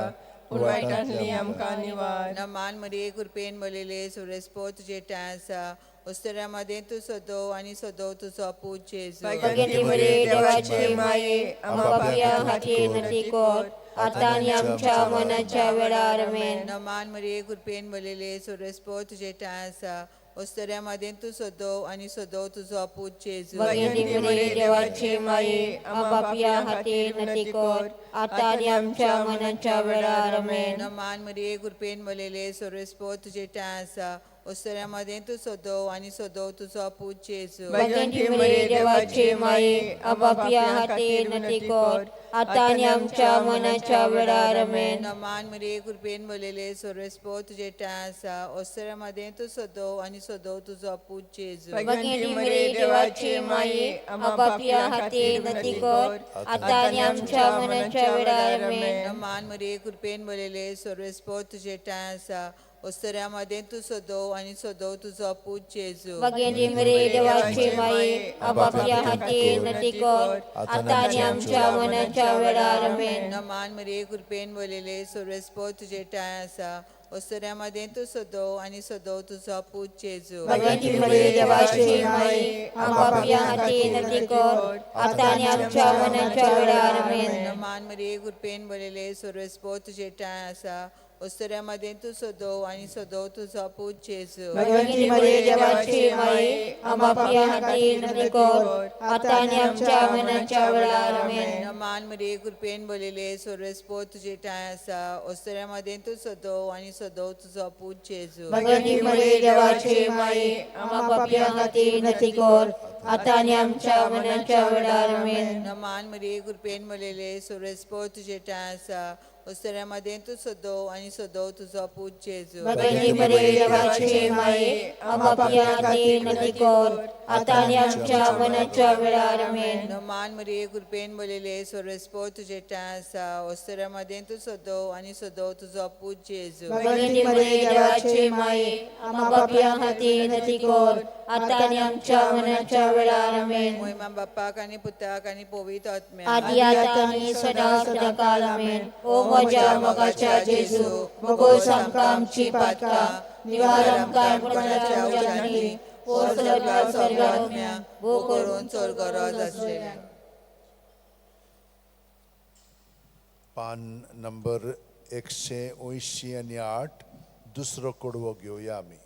पूण वायटांतली आमकां निवार. नमान मरिये कृपेन भरलेले सुरेस्पो तुजे ठांय आसा, उस्तऱ्या मदें तूं सदो आनी सदो तुजो पूत जेजू. भगवती मरिये देवाची माये, आमकां पापयां खातीर विनंती कर, आतां आनी आमच्या मनाच्या वेळार. आमेन. नमान मरिये कृपेन भरलेले सुरेस्पो तुजे ठांय आसा, उस्तऱ्या मदें तूं सदो आनी सदो तुजो पूत जेजू. भगवती मरिये देवाची माये, आमकां पापयां खातीर विनंती कर, आतां आनी आमच्या मनाच्या वेळार. आमेन. नमान मरिये कृपेन भरलेले सुरेस्पो तुजे ठांय आसा, उस्तऱ्या मदें तूं सदो आनी सदो तुजो पूत जेजू. भगवती मरिये देवाची माये, आमकां पापयां खातीर विनंती कर, आतां आनी आमच्या मनाच्या वेळार. आमेन. नमान मरिये कृपेन भरलेले सुरेस्पो तुजे ठांय आसा, उस्तऱ्या मदें तूं सदो आनी सदो तुजो पूत जेजू. भगवती मरिये देवाची माये, आमकां पापयां खातीर विनंती कर, आतां आनी आमच्या मनाच्या वेळार. आमेन. नमान मरिये कृपेन भरलेले सुरेस्पो तुजे ठांय आसा, उस्तऱ्या मदें तूं सदो आनी सदो तुजो पूत जेजू. भगवती मरिये देवाची माये, आमकां पापयां खातीर विनंती कर, आतां आनी आमच्या मनाच्या वेळार. आमेन. नमान मरिये कृपेन भरलेले सुरेस्पो तुजे ठांय आसा, उस्तऱ्या मदें तूं सदो आनी सदो तुजो पूत जेजू. भगवती मरिये देवाची माये, आमकां पापयां खातीर विनंती कर, आतां आनी आमच्या मनाच्या वेळार. आमेन. नमान मरिये कृपेन भरलेले सुरेस्पो तुजे ठांय आसा, उस्तऱ्या मदें तूं सदो आनी सदो तुजो पूत जेजू. भगवती मरिये देवाची माये, आमकां पापयां खातीर विनंती कर, आतां आनी आमच्या मनाच्या वेळार. आमेन. नमान मरिये कृपेन भरलेले सुरेस्पो तुजे ठांय आसा, उस्तऱ्या मदें तूं सदो आनी सदो तुजो पूत जेजू. भगवती मरिये देवाची माये, आमकां पापयां खातीर विनंती कर, आतां आनी आमच्या मनाच्या वेळार. आमेन. नमान मरिये कृपेन भरलेले सुरेस्पो तुजे ठांय आसा, उस्तऱ्या मदें तूं सदो आनी सदो तुजो पूत जेजू. भगवती मरिये देवाची माये, आमकां पापयां खातीर विनंती कर, आतां आनी आमच्या मनाच्या वेळार. आमेन. नमान मरिये कृपेन भरलेले सुरेस्पो तुजे ठांय आसा, उस्तऱ्या मदें तूं सदो आनी सदो तुजो पूत जेजू. भगवती मरिये देवाची माये, आमकां पापयां खातीर विनंती कर, आतां आनी आमच्या मनाच्या वेळार. आमेन. मोहिमा बापाक आनी पुताक आनी पवित्र आत्म्याक. आदी आतां आनी सदां सदांकाळ. आमेन. ओ म्हज्या मोगाच्या जेजू, भोगोस आमकां आमची पातकां, निवार आमकां मरणाच्या उज्यांतली, ओ सगळ्या स्वर्गात्म्या, भो करून चड गरज आसलेल्या. पान नंबर 188, दुसरो कडवो घेवया आमी.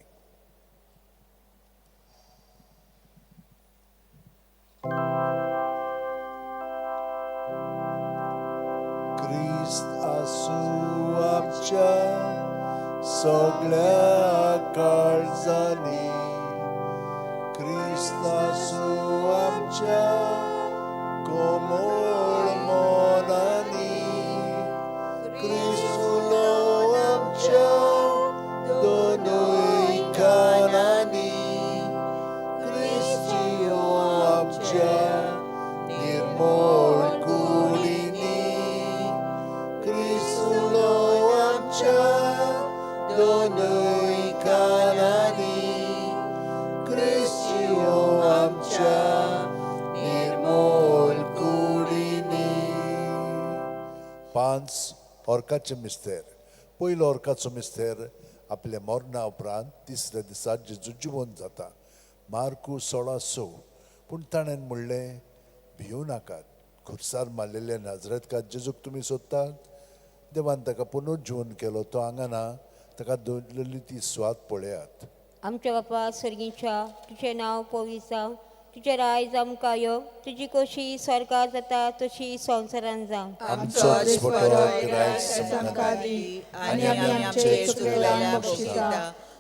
क्रिस्त आसूं आमच्या सगळ्या काळजांनी, क्रिस्त आसूं आमच्या कोमळ मनांनी, क्रिस्त उलो आमच्या दोनूय कानांनी, क्रिस्त जियो आमच्या निर्मळ कुडींनी, क्रिस्त उलो आमच्या दोनूय कानांनी, क्रिस्त जियो आमच्या निर्मळ कुडींनी. 5 ऑर्काचे मिस्तेर. पयलो ऑर्काचो मिस्तेर आपल्या मरणा उपरांत तिसऱ्या दिसा जेजू जिवन जाता. मार्कू 16:6. पूण ताणें म्हणलें, भिवू नाकात, खुर्सार मारलेल्या नाजरेतकार जेजूक तुमी सोदतात. देवान ताका पुनर्जीवन केलो, तो हांगा ना, ताका दवरलेली ती सुवात पळयात. आमच्या बापा सर्गीच्या, तुजें नांव पवित्र जावं, तुजें रायज आमकां यो, तुजी कशी स्वर्गार जाता तशी संवसारांत जावं. आमचो दिसपटो गिरायक आमकां दी आनी आमी आमचे चुकलेल्यांक बक्षिता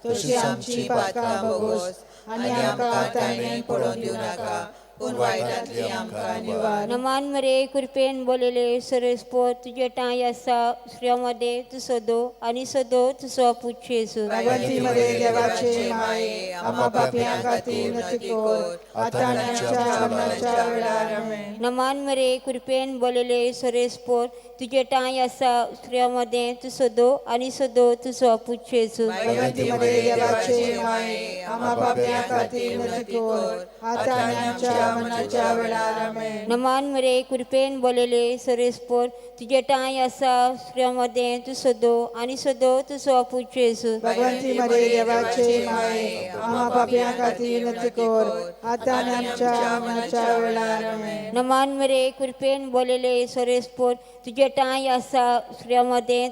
तशी आमची पातकां भोगोस आनी आमकां ताणें पडोवन दिवं नाका, पूण वायटांतली आमकां निवार. नमान मरे कृपेन बोलेले सरस्पोत तुजे ठांय आसा स्त्रियां तूं सदो आनी सदो तुजो पूत जेजू. भगवंती मरे देवाचे माये, आम्हा पापयां खातीर विनंती कर, आतां आनी आमच्या मरणाच्या वेळार. आमेन. नमान मरे कृपेन बोलेले सरस्पोत तुजे ठांय आसा स्त्रियां तूं सदो आनी सदो तुजो पूत जेजू. भगवंती मरे देवाचे माये, आम्हा पापयां खातीर विनंती कर, आतां आनी आमच्या मरणाच्या वेळार. आमेन. नमान मरे कृपेन बोलेले सरस्पोत तुजे ठांय आसा स्त्रियां तूं सदो आनी सदो तुजो पूत जेजू. भगवंती मरे देवाचे माये, आम्हा पापयां खातीर विनंती कर, आतां आनी आमच्या मरणाच्या वेळार. आमेन. नमान मरे कृपेन बोलेले सरस्पोत तुजे ठांय आसा स्त्रियां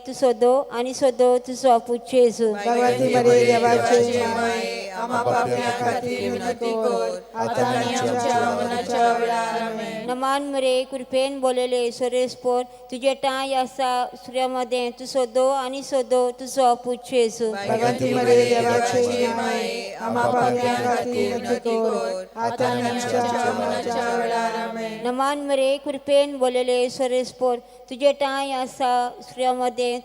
तूं सदो आनी सदो तुजो पूत जेजू. भगवंती मरे देवाचे माये, आम्हा पापयां खातीर विनंती कर, आतां आनी आमच्या मरणाच्या वेळार. आमेन. नमान मरे कृपेन बोलेले सरस्पोत तुजे ठांय आसा स्त्रियां तूं सदो आनी सदो तुजो पूत जेजू. भगवंती मरे देवाचे माये, आम्हा पापयां खातीर विनंती कर, आतां आनी आमच्या मरणाच्या वेळार. आमेन. नमान मरे कृपेन बोलेले सरस्पोत तुजे ठांय आसा स्त्रियां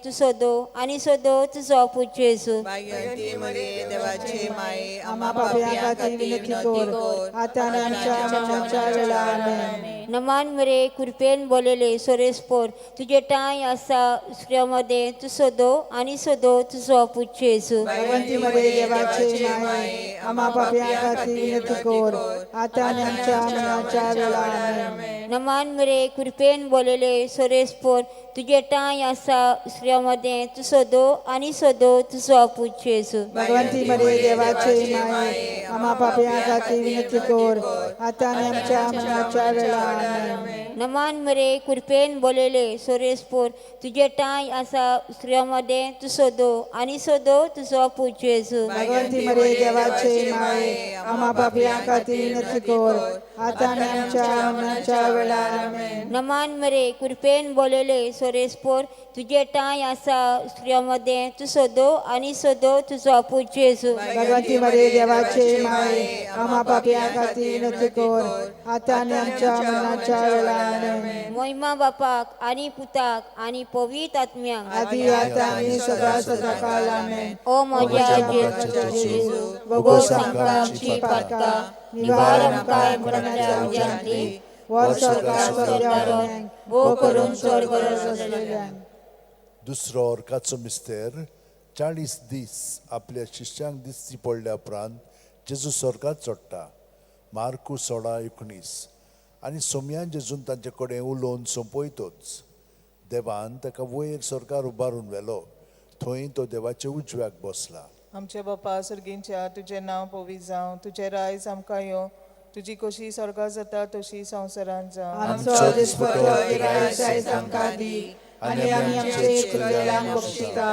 तूं सदो आनी सदो तुजो पूत जेजू. भगवंती मरे देवाचे माये, आम्हा पापयां खातीर विनंती कर, आतां आनी आमच्या मरणाच्या वेळार. आमेन. नमान मरे कृपेन बोलेले सरस्पोत तुजे ठांय आसा स्त्रियां तूं सदो आनी सदो तुजो पूत जेजू. भगवंती मरे देवाचे माये, आम्हा पापयां खातीर विनंती कर, आतां आनी आमच्या मरणाच्या वेळार. आमेन. नमान मरे कृपेन बोलेले सरस्पोत तुजे ठांय आसा स्त्रियां तूं सदो आनी सदो तुजो पूत जेजू. भगवंती मरे देवाचे माये, आम्हा पापयां खातीर विनंती कर, आतां आनी आमच्या मरणाच्या वेळार. आमेन. नमान मरे कृपेन बोलेले सरस्पोत तुजे ठांय आसा स्त्रियां तूं सदो आनी सदो तुजो पूत जेजू. भगवंती मरे देवाचे माये, आम्हा पापयां खातीर विनंती कर, आतां आनी आमच्या मरणाच्या वेळार. आमेन. नमान मरे कृपेन बोलेले सरस्पोत तुजे ठांय आसा स्त्रियां तूं सदो आनी सदो तुजो पूत जेजू. भगवंती मरे देवाचे माये, आम्हा पापयां खातीर विनंती कर, आतां आनी आमच्या मरणाच्या वेळार. आमेन. मोहिमा बापाक आनी पुताक आनी पवित्र आत्म्याक, आदी आतां आनी सदा सदा काळ. आमेन. ओ म्हज्या जेजू, भोगोस आमकां आमची पातकां, निवार आमकां मरणाच्या उज्यांतली, वर स्वर्गार सगळ्या भोव करून चड गरज आसलेल्यांक. दुसरो अर्काचो मिस्तेर 40 दीस आपल्या शिश्यांक दिसती पडल्या उपरांत जेजू स्वर्गात चडटा. मार्कू 16:19. आनी सोमयान जेजून तांचे कडेन उलोवन सोंपयतोच देवान ताका वयर स्वर्गार उबारून व्हेलो, थंय तो देवाच्या उजव्याक बसला. आमचे बापा सर्गींच्या, तुजें नांव पवित्र जावं, तुजें रायज आमकां येवं, तुजी कशी स्वर्गात जाता तशी संवसारांत जावं. आमचो दिसपटो गिरायक आयज आमकां दी, आनी आमी आमचे चुकलेल्यांक बक्षिता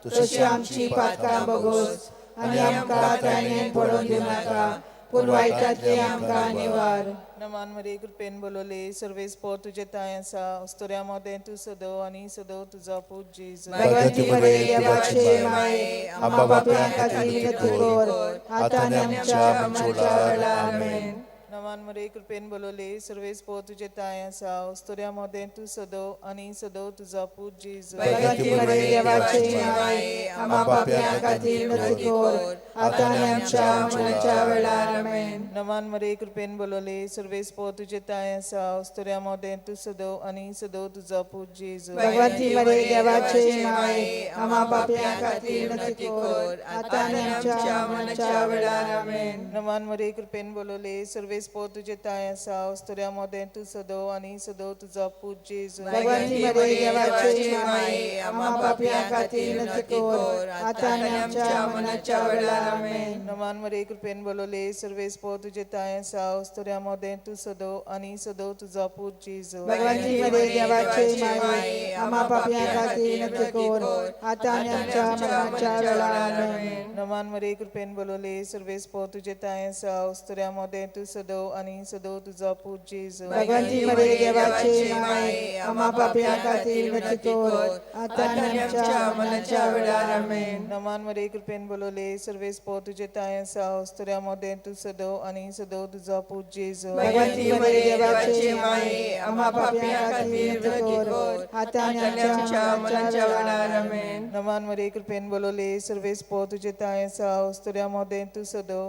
तशी आमची पातकां बगोस, आनी आमकां ताणें पडोवन दिवं नाका, पूण वायटांतली आमकां निवार. नमान मरे कृपेन बोलवले सर्वेस पोर तुजे ठांय आसा, अस्तुऱ्यां मदें तूं सदो आनी सदो तुजो पूत जेजू. भगवंती मरे देवाचे माये, आम्हा पापयां खातीर विनंती कर, आतां आनी आमच्या मरणाच्या वेळार. आमेन. नमान मरे कृपेन बोलवले सर्वेस पोर तुजे ठांय आसा, अस्तुऱ्यां मदें तूं सदो आनी सदो तुजो पूत जेजू. भगवंती मरे देवाचे माये, आम्हा पापयां खातीर विनंती कर, आतां आनी आमच्या मरणाच्या वेळार. आमेन. नमान मरे कृपेन बोलवले सर्वेस पोर तुजे ठांय आसा, अस्तुऱ्यां मदें तूं सदो आनी सदो तुजो पूत जेजू. भगवंती मरे देवाचे माये, आम्हा पापयां खातीर विनंती कर, आतां आनी आमच्या मरणाच्या वेळार. आमेन. नमान मरे कृपेन बोलवले सर्वेस पोर तुजे ठांय आसा, अस्तुऱ्यां मदें तूं सदो आनी सदो तुजो पूत जेजू. भगवंती मरे देवाचे माये, आम्हा पापयां खातीर विनंती कर, आतां आनी आमच्या मरणाच्या वेळार. आमेन. नमान मरे कृपेन बोलवले सर्वेस पोर तुजे ठांय आसा, अस्तुऱ्यां मदें तूं सदो आनी सदो तुजो पूत जेजू. भगवंती मरे देवाचे माये, आम्हा पापयां खातीर विनंती कर आतां आनी आमच्या मरणाच्या वेळार आमेन. नमान मरे कृपेन बोलवले सर्वेस्पो तुजे ताय आसा उस्तुऱ्या मोदें तूं सदो आनी सदो तुजो पूत जेजू. भगवंती मरे देवाचे माये आम्हा पापयां खातीर विनंती कर आतां आनी आमच्या मरणाच्या वेळार आमेन. नमान मरे कृपेन बोलवले सर्वेस्पो तुजे ताय आसा उस्तुऱ्या मोदें तूं सदो आनी सदो तुजो पूत जेजू. भगवंती मरे देवाचे माये आम्हा पापयां खातीर विनंती कर आतां आनी आमच्या मरणाच्या वेळार आमेन. नमान मरे कृपेन बोलवले सर्वेस्पो तुजे ताय आसा उस्तुऱ्या मोदें तूं सदो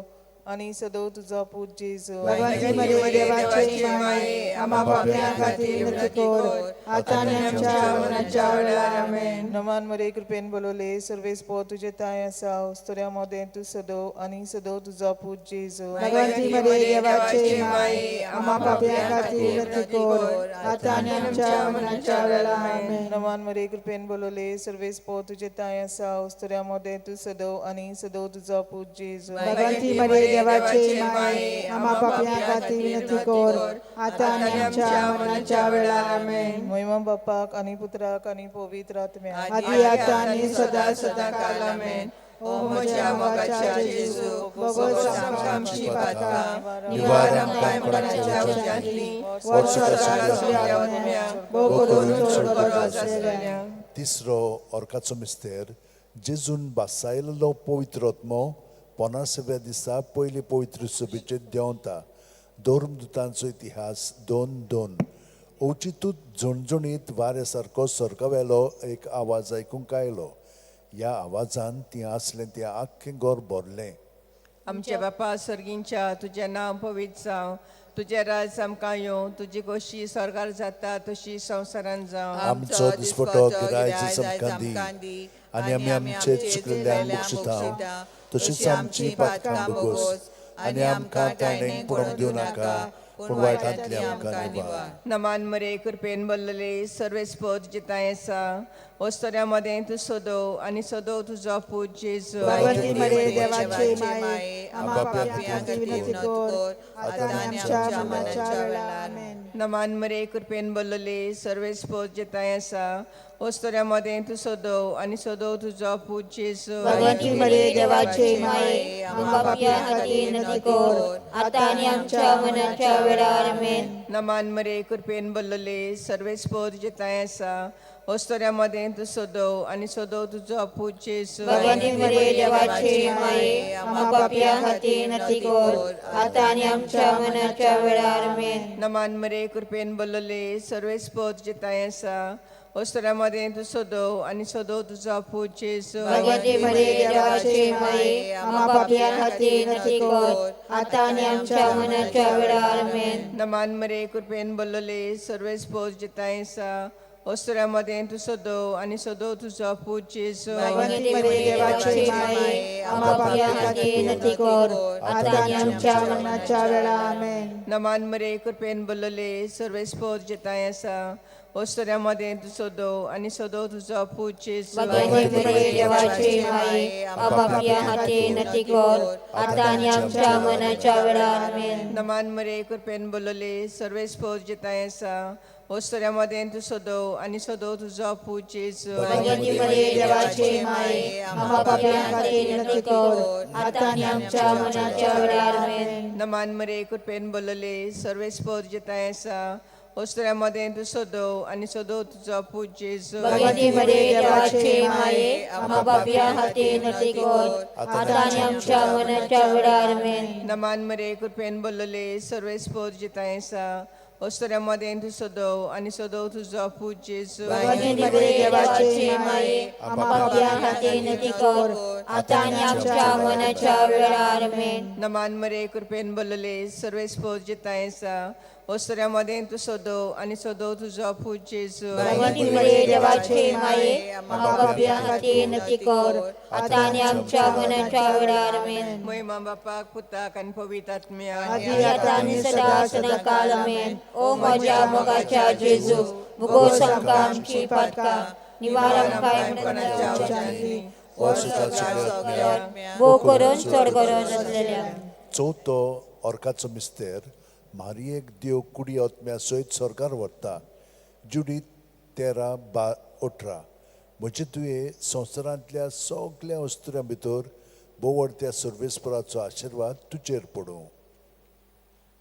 आनी सदो तुजो पूत जेजू. भगवंती मरे देवाचे माये आम्हा पापयां खातीर विनंती कर आतां आनी आमच्या मरणाच्या वेळार आमेन. नमान मरे कृपेन बोलवले सर्वेस्पो तुजे ताय आसा उस्तुऱ्या मोदें तूं सदो आनी सदो तुजो पूत जेजू. भगवंती मरे देवाचे माये आम्हा पापयां खातीर विनंती कर आतां आनी आमच्या मरणाच्या वेळार आमेन. नमान मरे कृपेन बोलवले सर्वेस्पो तुजे ताय आसा उस्तुऱ्या मोदें तूं सदो आनी सदो तुजो पूत जेजू. भगवंती मरे देवाचे माये आम्हा पापयां खातीर विनंती कर आतां आनी आमच्या मरणाच्या वेळार आमेन. महिमा बापाक आनी पुत्राक आनी पवित्र आत्म्याक आदी आतां आनी सदा सदा काल आमेन. ओ म्हज्या मोगाच्या जेजू, भोगोस आमकां आमची पातकां, निवार आमकां आमकां कोणाच्या कोणाच्या उज्यांतली, वच सगळ्या सगळ्या आत्म्यांक, भोव करून करून चड चड गरज गरज आसलेल्या. तिसरो अर्काचो मिस्तेर जेजून बासायल्लो पवित्र आत्मो 50व्या दिसा पयले पवित्र सभेचेर देंवता. धर्मदुतांचो इतिहास 2:2. अवचितूच झणझणीत वाऱ्या सारको सर्गावेलो एक आवाज आयकूंक आयलो. ह्या आवाजान ती आसलें तें आख्खें घर भरलें. आमच्या बापा सर्गींच्या तुजें नांव पवित्र जावं, तुजें राज आमकां येवं, तुजी गोशी स्वर्गार जाता तशी संवसारान जावं. आमचो दिसपटो गिरायच आमकां दी आनी आमी आमचे चुकलेल्यांक बक्षिता तशीच आमची पातकां भोगोस आनी आमकां ताणें पडोवंक दिवं नाका पूण वायटांतली आमकां निवार. नमान मरे कृपेन बोल्लले सर्वेस्पो तुजे ताय आसा ओस्तोऱ्या मदें तूं सदो आनी सदो तुजो पूत जेजू. भगवंती मरे देवाचे माये आम्हा पापयां खातीर विनंती कर आतां आनी आमच्या मरणाच्या वेळार आमेन. नमान मरे कृपेन बोल्लले सर्वेस्पो तुजे ताय आसा ओस्तोऱ्या मदें तूं सदो आनी सदो तुजो पूत जेजू. भगवंती मरे देवाचे माये आम्हा पापयां खातीर विनंती कर आतां आनी आमच्या मरणाच्या वेळार आमेन. नमान मरे कृपेन बोल्लले सर्वेस्पो तुजे ताय आसा ओस्तोऱ्या मदें तूं सदो आनी सदो तुजो पूत जेजू. भगवंती मरे देवाचे माये आम्हा पापयां खातीर विनंती कर आतां आनी आमच्या मरणाच्या वेळार आमेन. नमान मरे कृपेन बोल्लले सर्वेस्पो तुजे ताय आसा ओस्तोऱ्या मदें तूं सदो आनी सदो तुजो पूत जेजू. भगवंती मरे देवाचे माये आम्हा पापयां खातीर विनंती कर आतां आनी आमच्या मरणाच्या वेळार आमेन. नमान मरे कृपेन बोल्लले सर्वेस्पो तुजे ताय आसा ओस्तोऱ्या मदें तूं सदो आनी सदो तुजो पूत जेजू. भगवंती मरे देवाचे माये आम्हा पापयां खातीर विनंती कर आतां आनी आमच्या मरणाच्या वेळार आमेन. नमान मरे कृपेन बोल्लले सर्वेस्पो तुजे ताय आसा ओस्तोऱ्या मदें तूं सदो आनी सदो तुजो पूत जेजू. भगवंती मरे देवाचे माये आम्हा पापयां खातीर विनंती कर आतां आनी आमच्या मरणाच्या वेळार आमेन. नमान मरे कृपेन बोल्लले सर्वेस्पो तुजे ताय आसा ओस्तोऱ्या मदें तूं सदो आनी सदो तुजो पूत जेजू. भगवंती मरे देवाचे माये आम्हा पापयां खातीर विनंती कर आतां आनी आमच्या मरणाच्या वेळार आमेन. नमान मरे कृपेन बोल्लले सर्वेस्पो तुजे ताय आसा ओस्तोऱ्या मदें तूं सदो आनी सदो तुजो पूत जेजू. भगवंती मरे देवाचे माये आम्हा पापयां खातीर विनंती कर आतां आनी आमच्या मरणाच्या वेळार आमेन. नमान मरे कृपेन बोल्लले सर्वेस्पो तुजे ताय आसा ओस्तोऱ्या मदें तूं सदो आनी सदो तुजो पूत जेजू. भगवंती मरे देवाचे माये आम्हा पापयां खातीर विनंती कर आतां आनी आमच्या मरणाच्या वेळार आमेन. नमान मरे कृपेन बोल्लले सर्वेस्पो तुजे ताय आसा ओस्तोऱ्या मदें तूं सदो आनी सदो तुजो पूत जेजू. भगवंती मरे देवाचे माये आम्हा पापयां खातीर विनंती कर आतां आनी आमच्या मरणाच्या वेळार आमेन. महिमा बापाक पुताक आनी पवित्र आत्म्याक आदी आतां आनी सदा सदा काल आमेन. ओ म्हज्या मोगाच्या जेजू, भोगोस आमकां आमची पातकां, निवार आमकां कोणाच्या उज्यांतली, भोव करून चड गरज आसलेल्या. चवथो अर्काचो मिस्तेर मारियेक देव कुडी आत्म्या सयत स्वर्गार व्हरता. जुडीत 13 18. म्हजे तुवें संवसारांतल्या सगल्या वस्तुऱ्यां भितर बोवड त्या सर्वेस्पराचो आशिर्वाद तुजेर पडूं.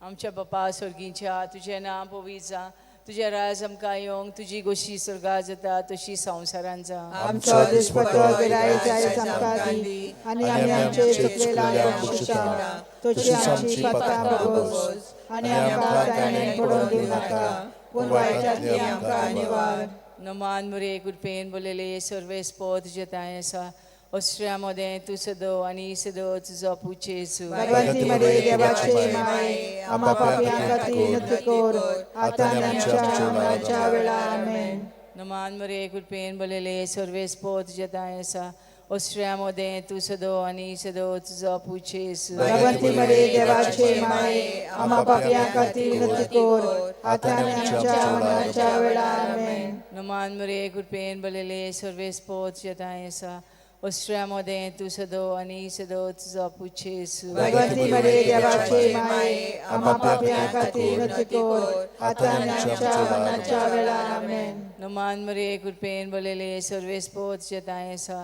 आमच्या बापा स्वर्गींच्या तुजें नांव पवित्र जावं, तुजें राज आमकां येवंक, तुजी गोशी स्वर्गार जाता तशी संवसारांत जावं. आमचो दिसपट्टो गिरायक आयज आमकां दी आनी आमी आमचे चुकलेल्यांक बक्षिता तशी आमची पातकां भोगोस आनी आमकां ताणें पडोवन दिवं नाका पूण वायटांतली आमकां निवार. नमान मुरे कृपेन बोलले सर्वेस्पो तुजें तांय आसा, ऑस्ट्रिया मदें तूं सदो आनी सदो तुजो पूत जेजू. भगवंती मरे देवाचे माये आम्हा पापयां खातीर विनंती कर आतां आनी आमच्या मरणाच्या वेळार. आमेन. नमान मरे कृपेन बोलले सर्वेस्पो तुजें तांय आसा, ऑस्ट्रिया मदें तूं सदो आनी सदो तुजो पूत जेजू. भगवंती मरे देवाचे माये आम्हा पापयां खातीर विनंती कर आतां आनी आमच्या मरणाच्या वेळार. आमेन. नमान मरे कृपेन बोलले सर्वेस्पो तुजें तांय आसा, ऑस्ट्रिया मदें तूं सदो आनी सदो तुजो पूत जेजू. भगवंती मरे देवाचे माये आम्हा पापयां खातीर विनंती कर आतां आनी आमच्या मरणाच्या वेळार. आमेन. नमान मरे कृपेन बोलले सर्वेस्पो तुजें तांय आसा,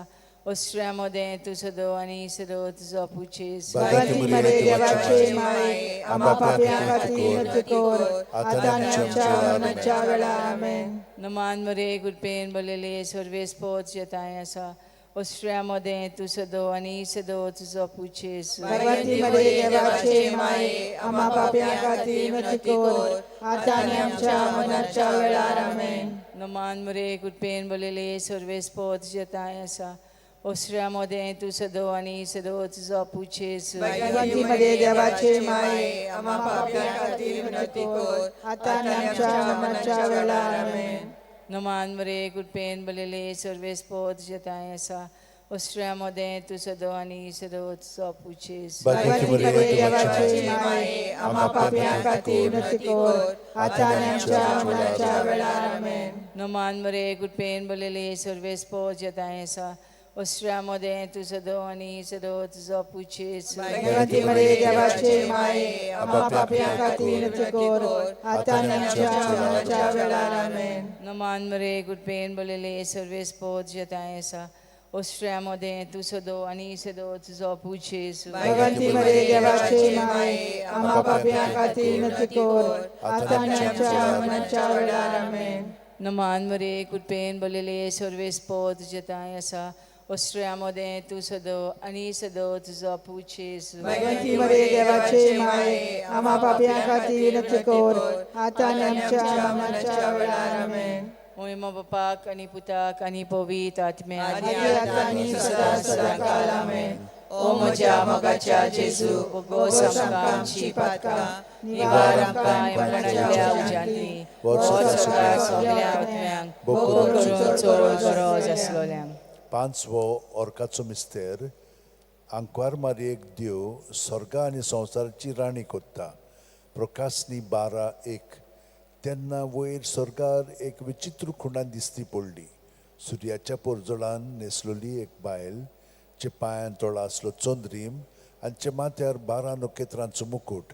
ऑस्ट्रिया मदें तूं सदो आनी सदो तुजो पूत जेजू. भगवंती मरे देवाचे माये आम्हा पापयां खातीर विनंती कर आतां आनी आमच्या मरणाच्या वेळार. आमेन. नमान मरे कृपेन बोलले सर्वेस्पो तुजें तांय आसा, ऑस्ट्रिया मदें तूं सदो आनी सदो तुजो पूत जेजू. भगवंती मरे देवाचे माये आम्हा पापयां खातीर विनंती कर आतां आनी आमच्या मरणाच्या वेळार. आमेन. नमान मरे कृपेन बोलले सर्वेस्पो तुजें तांय आसा, ऑस्ट्रिया मदें तूं सदो आनी सदो तुजो पूत जेजू. भगवंती मरे देवाचे माये आम्हा पापयां खातीर विनंती कर आतां आनी आमच्या मरणाच्या वेळार. आमेन. नमान मरे कृपेन बोलले सर्वेस्पो तुजें तांय आसा, ऑस्ट्रिया मदें तूं सदो आनी सदो तुजो पूत जेजू. भगवंती मरे देवाचे माये आम्हा पापयां खातीर विनंती कर आतां आनी आमच्या मरणाच्या वेळार. आमेन. नमान मरे कृपेन बोलले सर्वेस्पो तुजें तांय आसा, ऑस्ट्रिया मदें तूं सदो आनी सदो तुजो पूत जेजू. भगवंती मरे देवाचे माये आम्हा पापयां खातीर विनंती कर आतां आनी आमच्या मरणाच्या वेळार. आमेन. नमान मरे कृपेन बोलले सर्वेस्पो तुजें तांय आसा, ऑस्ट्रिया मदें तूं सदो आनी सदो तुजो पूत जेजू. भगवंती मरे देवाचे माये आम्हा पापयां खातीर विनंती कर आतां आनी आमच्या मरणाच्या वेळार. आमेन. नमान मरे कृपेन बोलले सर्वेस्पो तुजें तांय आसा, ऑस्ट्रिया मदें तूं सदो आनी सदो तुजो पूत जेजू. भगवंती मरे देवाचे माये आम्हा पापयां खातीर विनंती कर आतां आनी आमच्या मरणाच्या वेळार. आमेन. मोहिमा बापाक आनी पुताक आनी पवित्र आत्म्याक आदी आतां आनी सदां सदां काल. आमेन. ओ म्हज्या मोगाच्या जेजू, बोगोस आमकां आमची पातकां, निवार आमकां मरणाच्या उज्यांतली, वच सगळ्या आत्म्यांक, भोग करून चोर गरज आसलोल्यांक. पांचवो ऑर्काचो मिस्तेर. आंकवार मारयेक देव स्वर्गा आनी संवसाराची राणी कोत्ता. प्रकाशनी 12:1. तेन्ना वयर स्वर्गार एक विचित्र खुणां दिसती पडली. सुर्याच्या पोरजोळान न्हेसलोली एक बायल, जे पांयान तोळा आसलो चंद्रीम आनी जे माथ्यार 12 नखेत्रांचो मुकूट.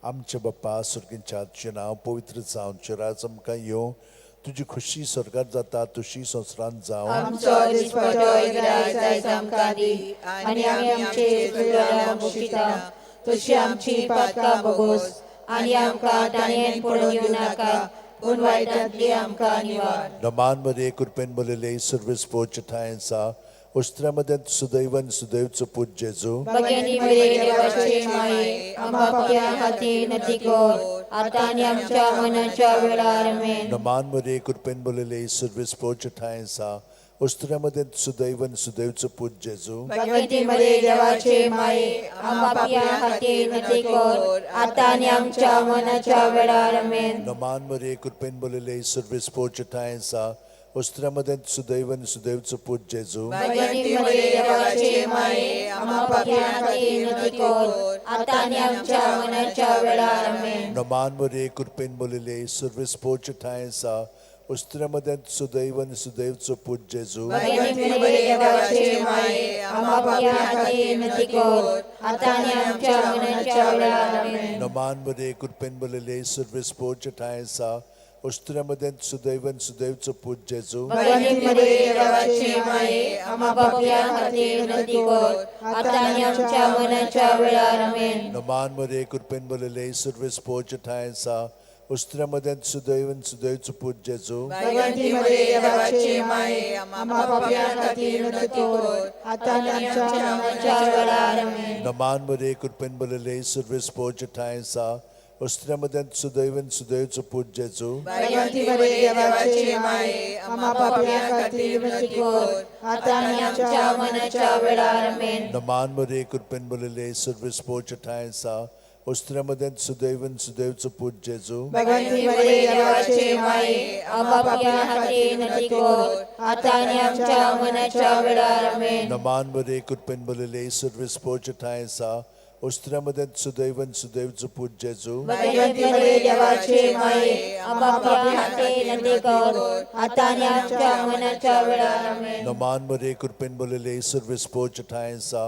आमचे बाप्पा स्वर्गींच्या तुजें नांव पवित्र जावन, तुजें राज आमकां येवं, तुजी खुशी स्वर्गार जाता तशी संवसारांत जावं. आमचो दिसपट्टो गिरायक आयज आमकां दी आनी आमी आमचे चुकलेल्यांक बक्षिता तशी आमची पातकां भोगोस आनी आमकां ताणें पडोवन दिवं नाका पूण वायटांतली आमकां निवार. नमान मरे कृपेन बोलले सर्वेस्पो ठांय आसा, ऑस्ट्रिया मदें सुदैवन सुदैवचो पूत जेजू. भगवंती मरे देवाचे माये आम्हा पापयां खातीर विनंती कर आतां आनी आमच्या मरणाच्या वेळार. आमेन. नमान मरे कृपेन बोलले सर्वेस्पो ठांय आसा, ऑस्ट्रिया मदें सुदैवन सुदैवचो पूत जेजू. भगवंती मरे देवाचे माये आम्हा पापयां खातीर विनंती कर आतां आनी आमच्या मरणाच्या वेळार. आमेन. नमान मरे कृपेन बोलले सर्वेस्पो ठांय आसा, ऑस्ट्रिया मदें सुदैवन सुदैवचो पूत जेजू. भगवंती मरे देवाचे माये आम्हा पापयां खातीर विनंती कर आतां आनी आमच्या मरणाच्या वेळार. आमेन. नमान मरे कृपेन बोलले सर्वेस्पो ठांय आसा, ऑस्ट्रिया मदें सुदैवन सुदैवचो पूत जेजू. भगवंती मरे देवाचे माये आम्हा पापयां खातीर विनंती कर आतां आनी आमच्या मरणाच्या वेळार. आमेन. नमान मरे कृपेन बोलले सर्वेस्पो ठांय आसा, अस्तुऱ्यां मदें सुदैवन सुदैवचो पूत जेजू. भगवंती मरिये देवाची माये, आम्हा पापयां खातीर विनंती कर, आतां आनी आमच्या मरणाच्या वेळार. आमेन. नमान मरिये, कृपेन भरलेले, सर्वेस पोच ठांय आसा. अस्तुऱ्यां मदें सुदैवन सुदैवचो पूत जेजू. भगवंती मरिये देवाची माये, आम्हा पापयां खातीर विनंती कर, आतां आनी आमच्या मरणाच्या वेळार. आमेन. नमान मरिये, कृपेन भरलेले, सर्वेस पोच ठांय आसा. अस्तुऱ्यां मदें सुदैवन सुदैवचो पूत जेजू. भगवंती मरिये देवाची माये, आम्हा पापयां खातीर विनंती कर, आतां आनी आमच्या मरणाच्या वेळार. आमेन. नमान मरिये, कृपेन भरलेले, सर्वेस पोच ठांय आसा. अस्तुऱ्यां मदें सुदैवन सुदैवचो पूत जेजू. भगवंती मरिये देवाची माये, आम्हा पापयां खातीर विनंती कर, आतां आनी आमच्या मरणाच्या वेळार. आमेन. नमान मरिये, कृपेन भरलेले, सर्वेस पोच ठांय आसा. अस्तुऱ्यां मदें सुदैवन सुदैवचो पूत जेजू. भगवंती मरिये देवाची माये, आम्हा पापयां खातीर विनंती कर, आतां आनी आमच्या मरणाच्या वेळार. आमेन. नमान मरिये, कृपेन भरलेले, सर्वेस पोच ठांय आसा.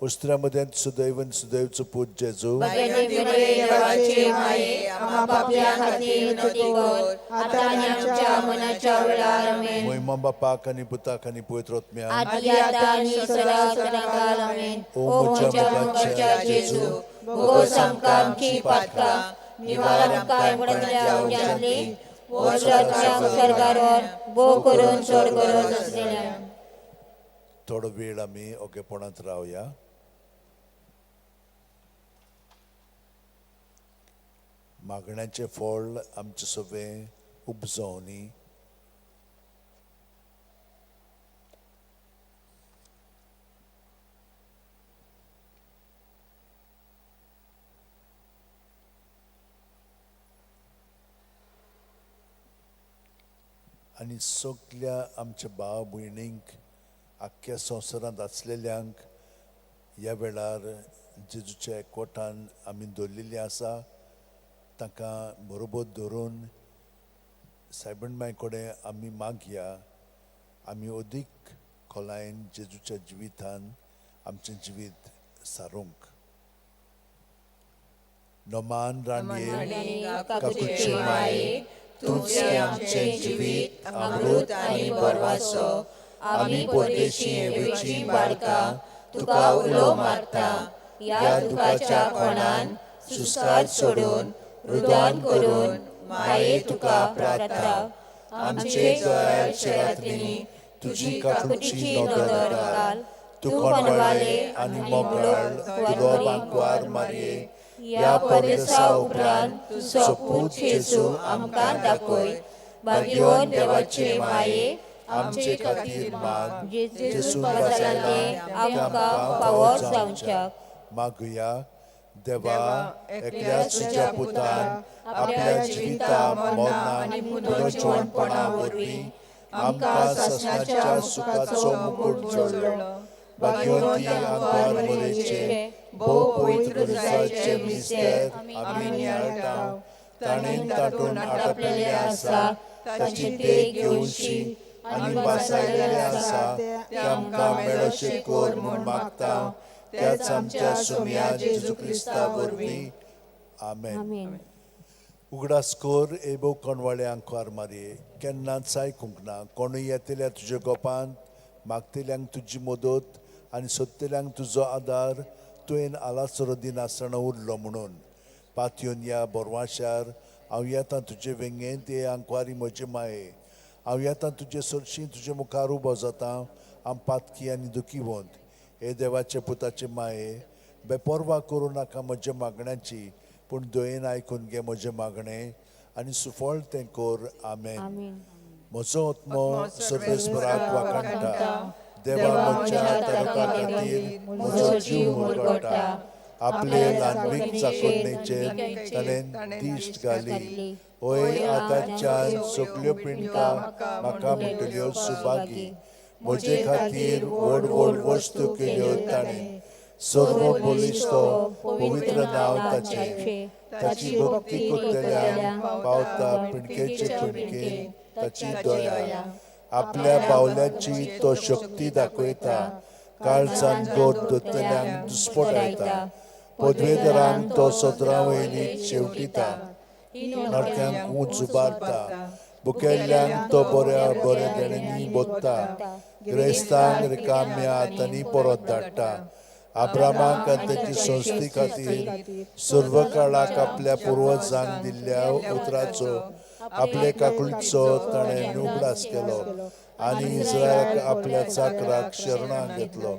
अस्तुऱ्यां मदें सुदैवन सुदैवचो पूत जेजू. भगवंती मरिये देवाची माये, आम्हा पापयां खातीर विनंती कर, आतां आनी आमच्या मरणाच्या वेळार. आमेन. मोहिमा बापाक आनी पुताक आनी पवित्र आत्म्याक. आदी आतां आनी सदा सदांकाळ. आमेन. ओ म्हज्या मोगाच्या जेजू, भोगोस आमकां आमची पातकां, निवार आमकां मरणांतल्या उज्यांतली, वच आत्म्यांक स्वर्गार व्हर, भोव करून चड गरज आसलेल्यांक. थोडो वेळ आमी ओगेपणांत रावया. मागण्याचें फळ आमचें सगळें उपजोवनी. आनी सगल्या आमच्या भाव भयणींक आख्ख्या संवसारांत आसलेल्यांक ह्या वेळार जेजूच्या एकवटान आमी दवरलेली आसा, तांकां बरोबर धरून सायबण माय कडेन आमी मागया, आमी अदीक खोलायेन जेजूच्या जिवितान आमचें जिवीत सारूंक. नमान राणये, काकुचे माये, तूंच आमचें जिवीत अमृत आनी बरवासो. आमी परदेशी येवचीं बाळकां तुका उलो मारता, ह्या दुखाच्या कोणान सुस्कार सोडून रुदन करून माये तुका प्रार्थना. आमचे दयाळचे रात्रींनी तुजी काकुची नदर घाल, तूं कोणवाळे आनी मोगाळ तुजो बांकवार मारये, ह्या परदेसा उपरांत तुजो पूत जेजू आमकां दाखय. भाग्यवान देवाचे माये, आमचे खातीर माग, जेजू वाचयले आमकां फावो जावच्याक. मागुया. देवा, एकल्या तुज्या पुतान आपल्या जिविता मरणान पुनर्जिवणपणा वरवीं आमकां सासणाच्या सुखाचो मुकूट जोडलो. भाग्यवंती आंकवार मरेचे भोव पवित्र रुजाचे मिस्तेर आमी नियाळटा, ताणें तातूंत आटापिल्लें आसा, ताची देख घेवची आनी वासायलेलें आसा तें आमकां मेळोशें कर म्हूण मागता, त्याच आमच्या सुम्या जेजू क्रिस्ता वरवीं. आमेन. उगडास कर ए भोव कोणवाळे आंकवार मारये, केन्नाच आयकूंक ना कोणूय येतल्या तुज्या गोपांत, मागतल्यांक तुजी मदत आनी सोदतल्यांक तुजो आदार तुवें आलासरो दिनासतना उरलो म्हणून. पातयेवन ह्या बोरवाशार हांव येता तुजे वेंगेंत, हे आंकवारी म्हजे माये, हांव येता तुजे सरशीं, तुजे मुखार उबो जाता, हांव पातकी आनी दुखीवंत. हे देवाचे पुताचे माये, बेपर्वा करूं नाका म्हज्या मागण्याची, पूण दयेन आयकून घे म्हजें मागणें आनी सुफळ तें कर. आमेन. म्हजो आत्मो सर्वेस्पराक वाखाणटा, देवा म्हज्या तारका खातीर म्हजो जीव मुरगटा. आपले ल्हानवीक चाकोरणेचेर ताणें दिश्ट घाली. ओय आतांच्यान सगल्यो पिंडका म्हाका म्हणटल्यो सुभागी. म्हजे खातीर व्हड व्हड वस्तू केल्यो ताणें, सर्व बळिश्ट पवित्र नांव ताचें. ताची भक्ती करतल्यांक पावता पिंडकेचे पिंडकेन ताची दया. आपल्या बावल्याची तो शक्ती दाखयता, काळजान गोड दवरतल्यांक दुस्पटायता. पदवेदारांक तो सदरा वयली शेवटिता, नडक्यांक ऊंच उबारता, भुकेल्ल्यांक तो बऱ्या बऱ्या देण्यांनी बोत्ता, गिरेस्तांक रिकाम्या हातांनी परत धाडटा. आब्रामाक आनी तेची संस्थी खातीर सर्व काळाक आपल्या पुर्वजांक दिल्ल्या उतराचो आपले काकुळचो ताणें उगडास केलो आनी इस्रायलाक आपल्या चाकराक शरणाक घेतलो.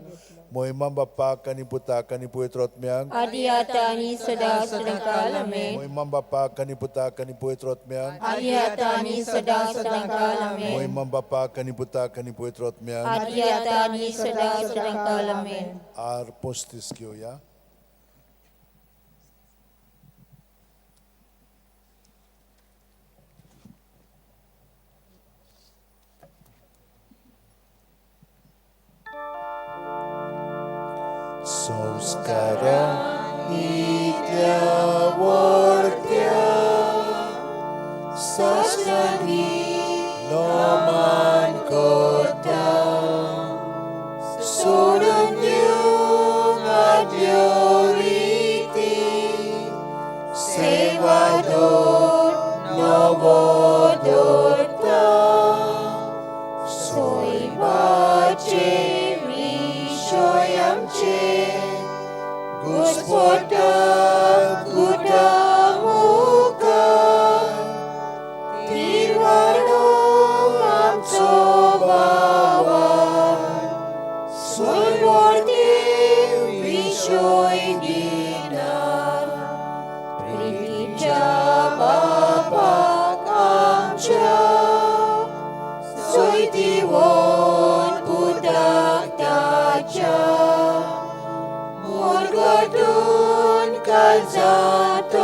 मोहिमा बाप्पाक आनी पुताक आनी पवित्र आत्म्याक, आदी आता आनी सदा सदांकाल आमेन. मोहिमा बाप्पाक आनी पुताक आनी पवित्र आत्म्याक, आदी आता आनी सदा सदांकाल आमेन. मोहिमा बाप्पाक आनी पुताक आनी पवित्र आत्म्याक, आदी आता आनी सदा सदांकाल आमेन. आर 35 घेवया. संस्कारा इतल्या वडत्या सासणांनी नमन करता, सोडून दिवंक आदल्यो रिती, सेवा दोन नवो दवरता. सोयबाचे विशय आमचे घुस्पटा गुटा मुखार, तिरवाडो आमचो बाबा, सोयवडते विशय दिनार, प्रितीच्या बापाक आमच्या सोयदिवन पुताक ताच्या, मुरगटून काळजांतल्यान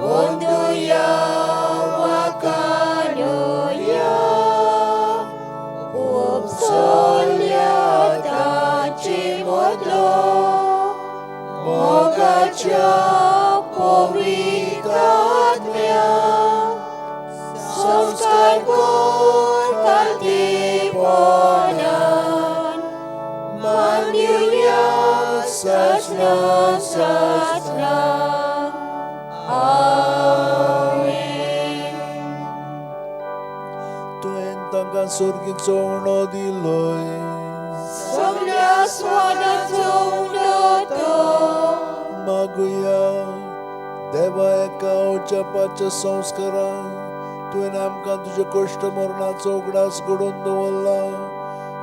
वंदुया वाकानुया, उपसोल्या ताचे मदलो मोगाच्या पवित्र आत्म्या, संस्कार कर खालतेपणान, मानयुया सासणा सासणा. आमेन. तुवें तांकां सोर्गीचो उणो दिलोय, सगळ्या स्वादाचो उणो तो. मागुया देवा एका उचापाच्या संस्कारान तुवें आमकां तुज्या कश्ट मरणाचो उगडास घडोवन दवरला,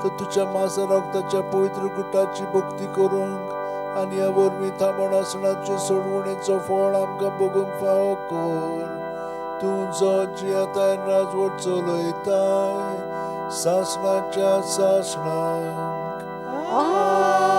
तर तुज्या मासा रक्ताच्या पवित्र गुटाची भक्ती करूंक आनी ह्या वरवीं थांबण आसणाचे सोडवणेचो फळ आमकां भोगूंक फावो कर. तूं जो जियेताय राजवट चलयताय सासणाच्या सासणाक. आमेन.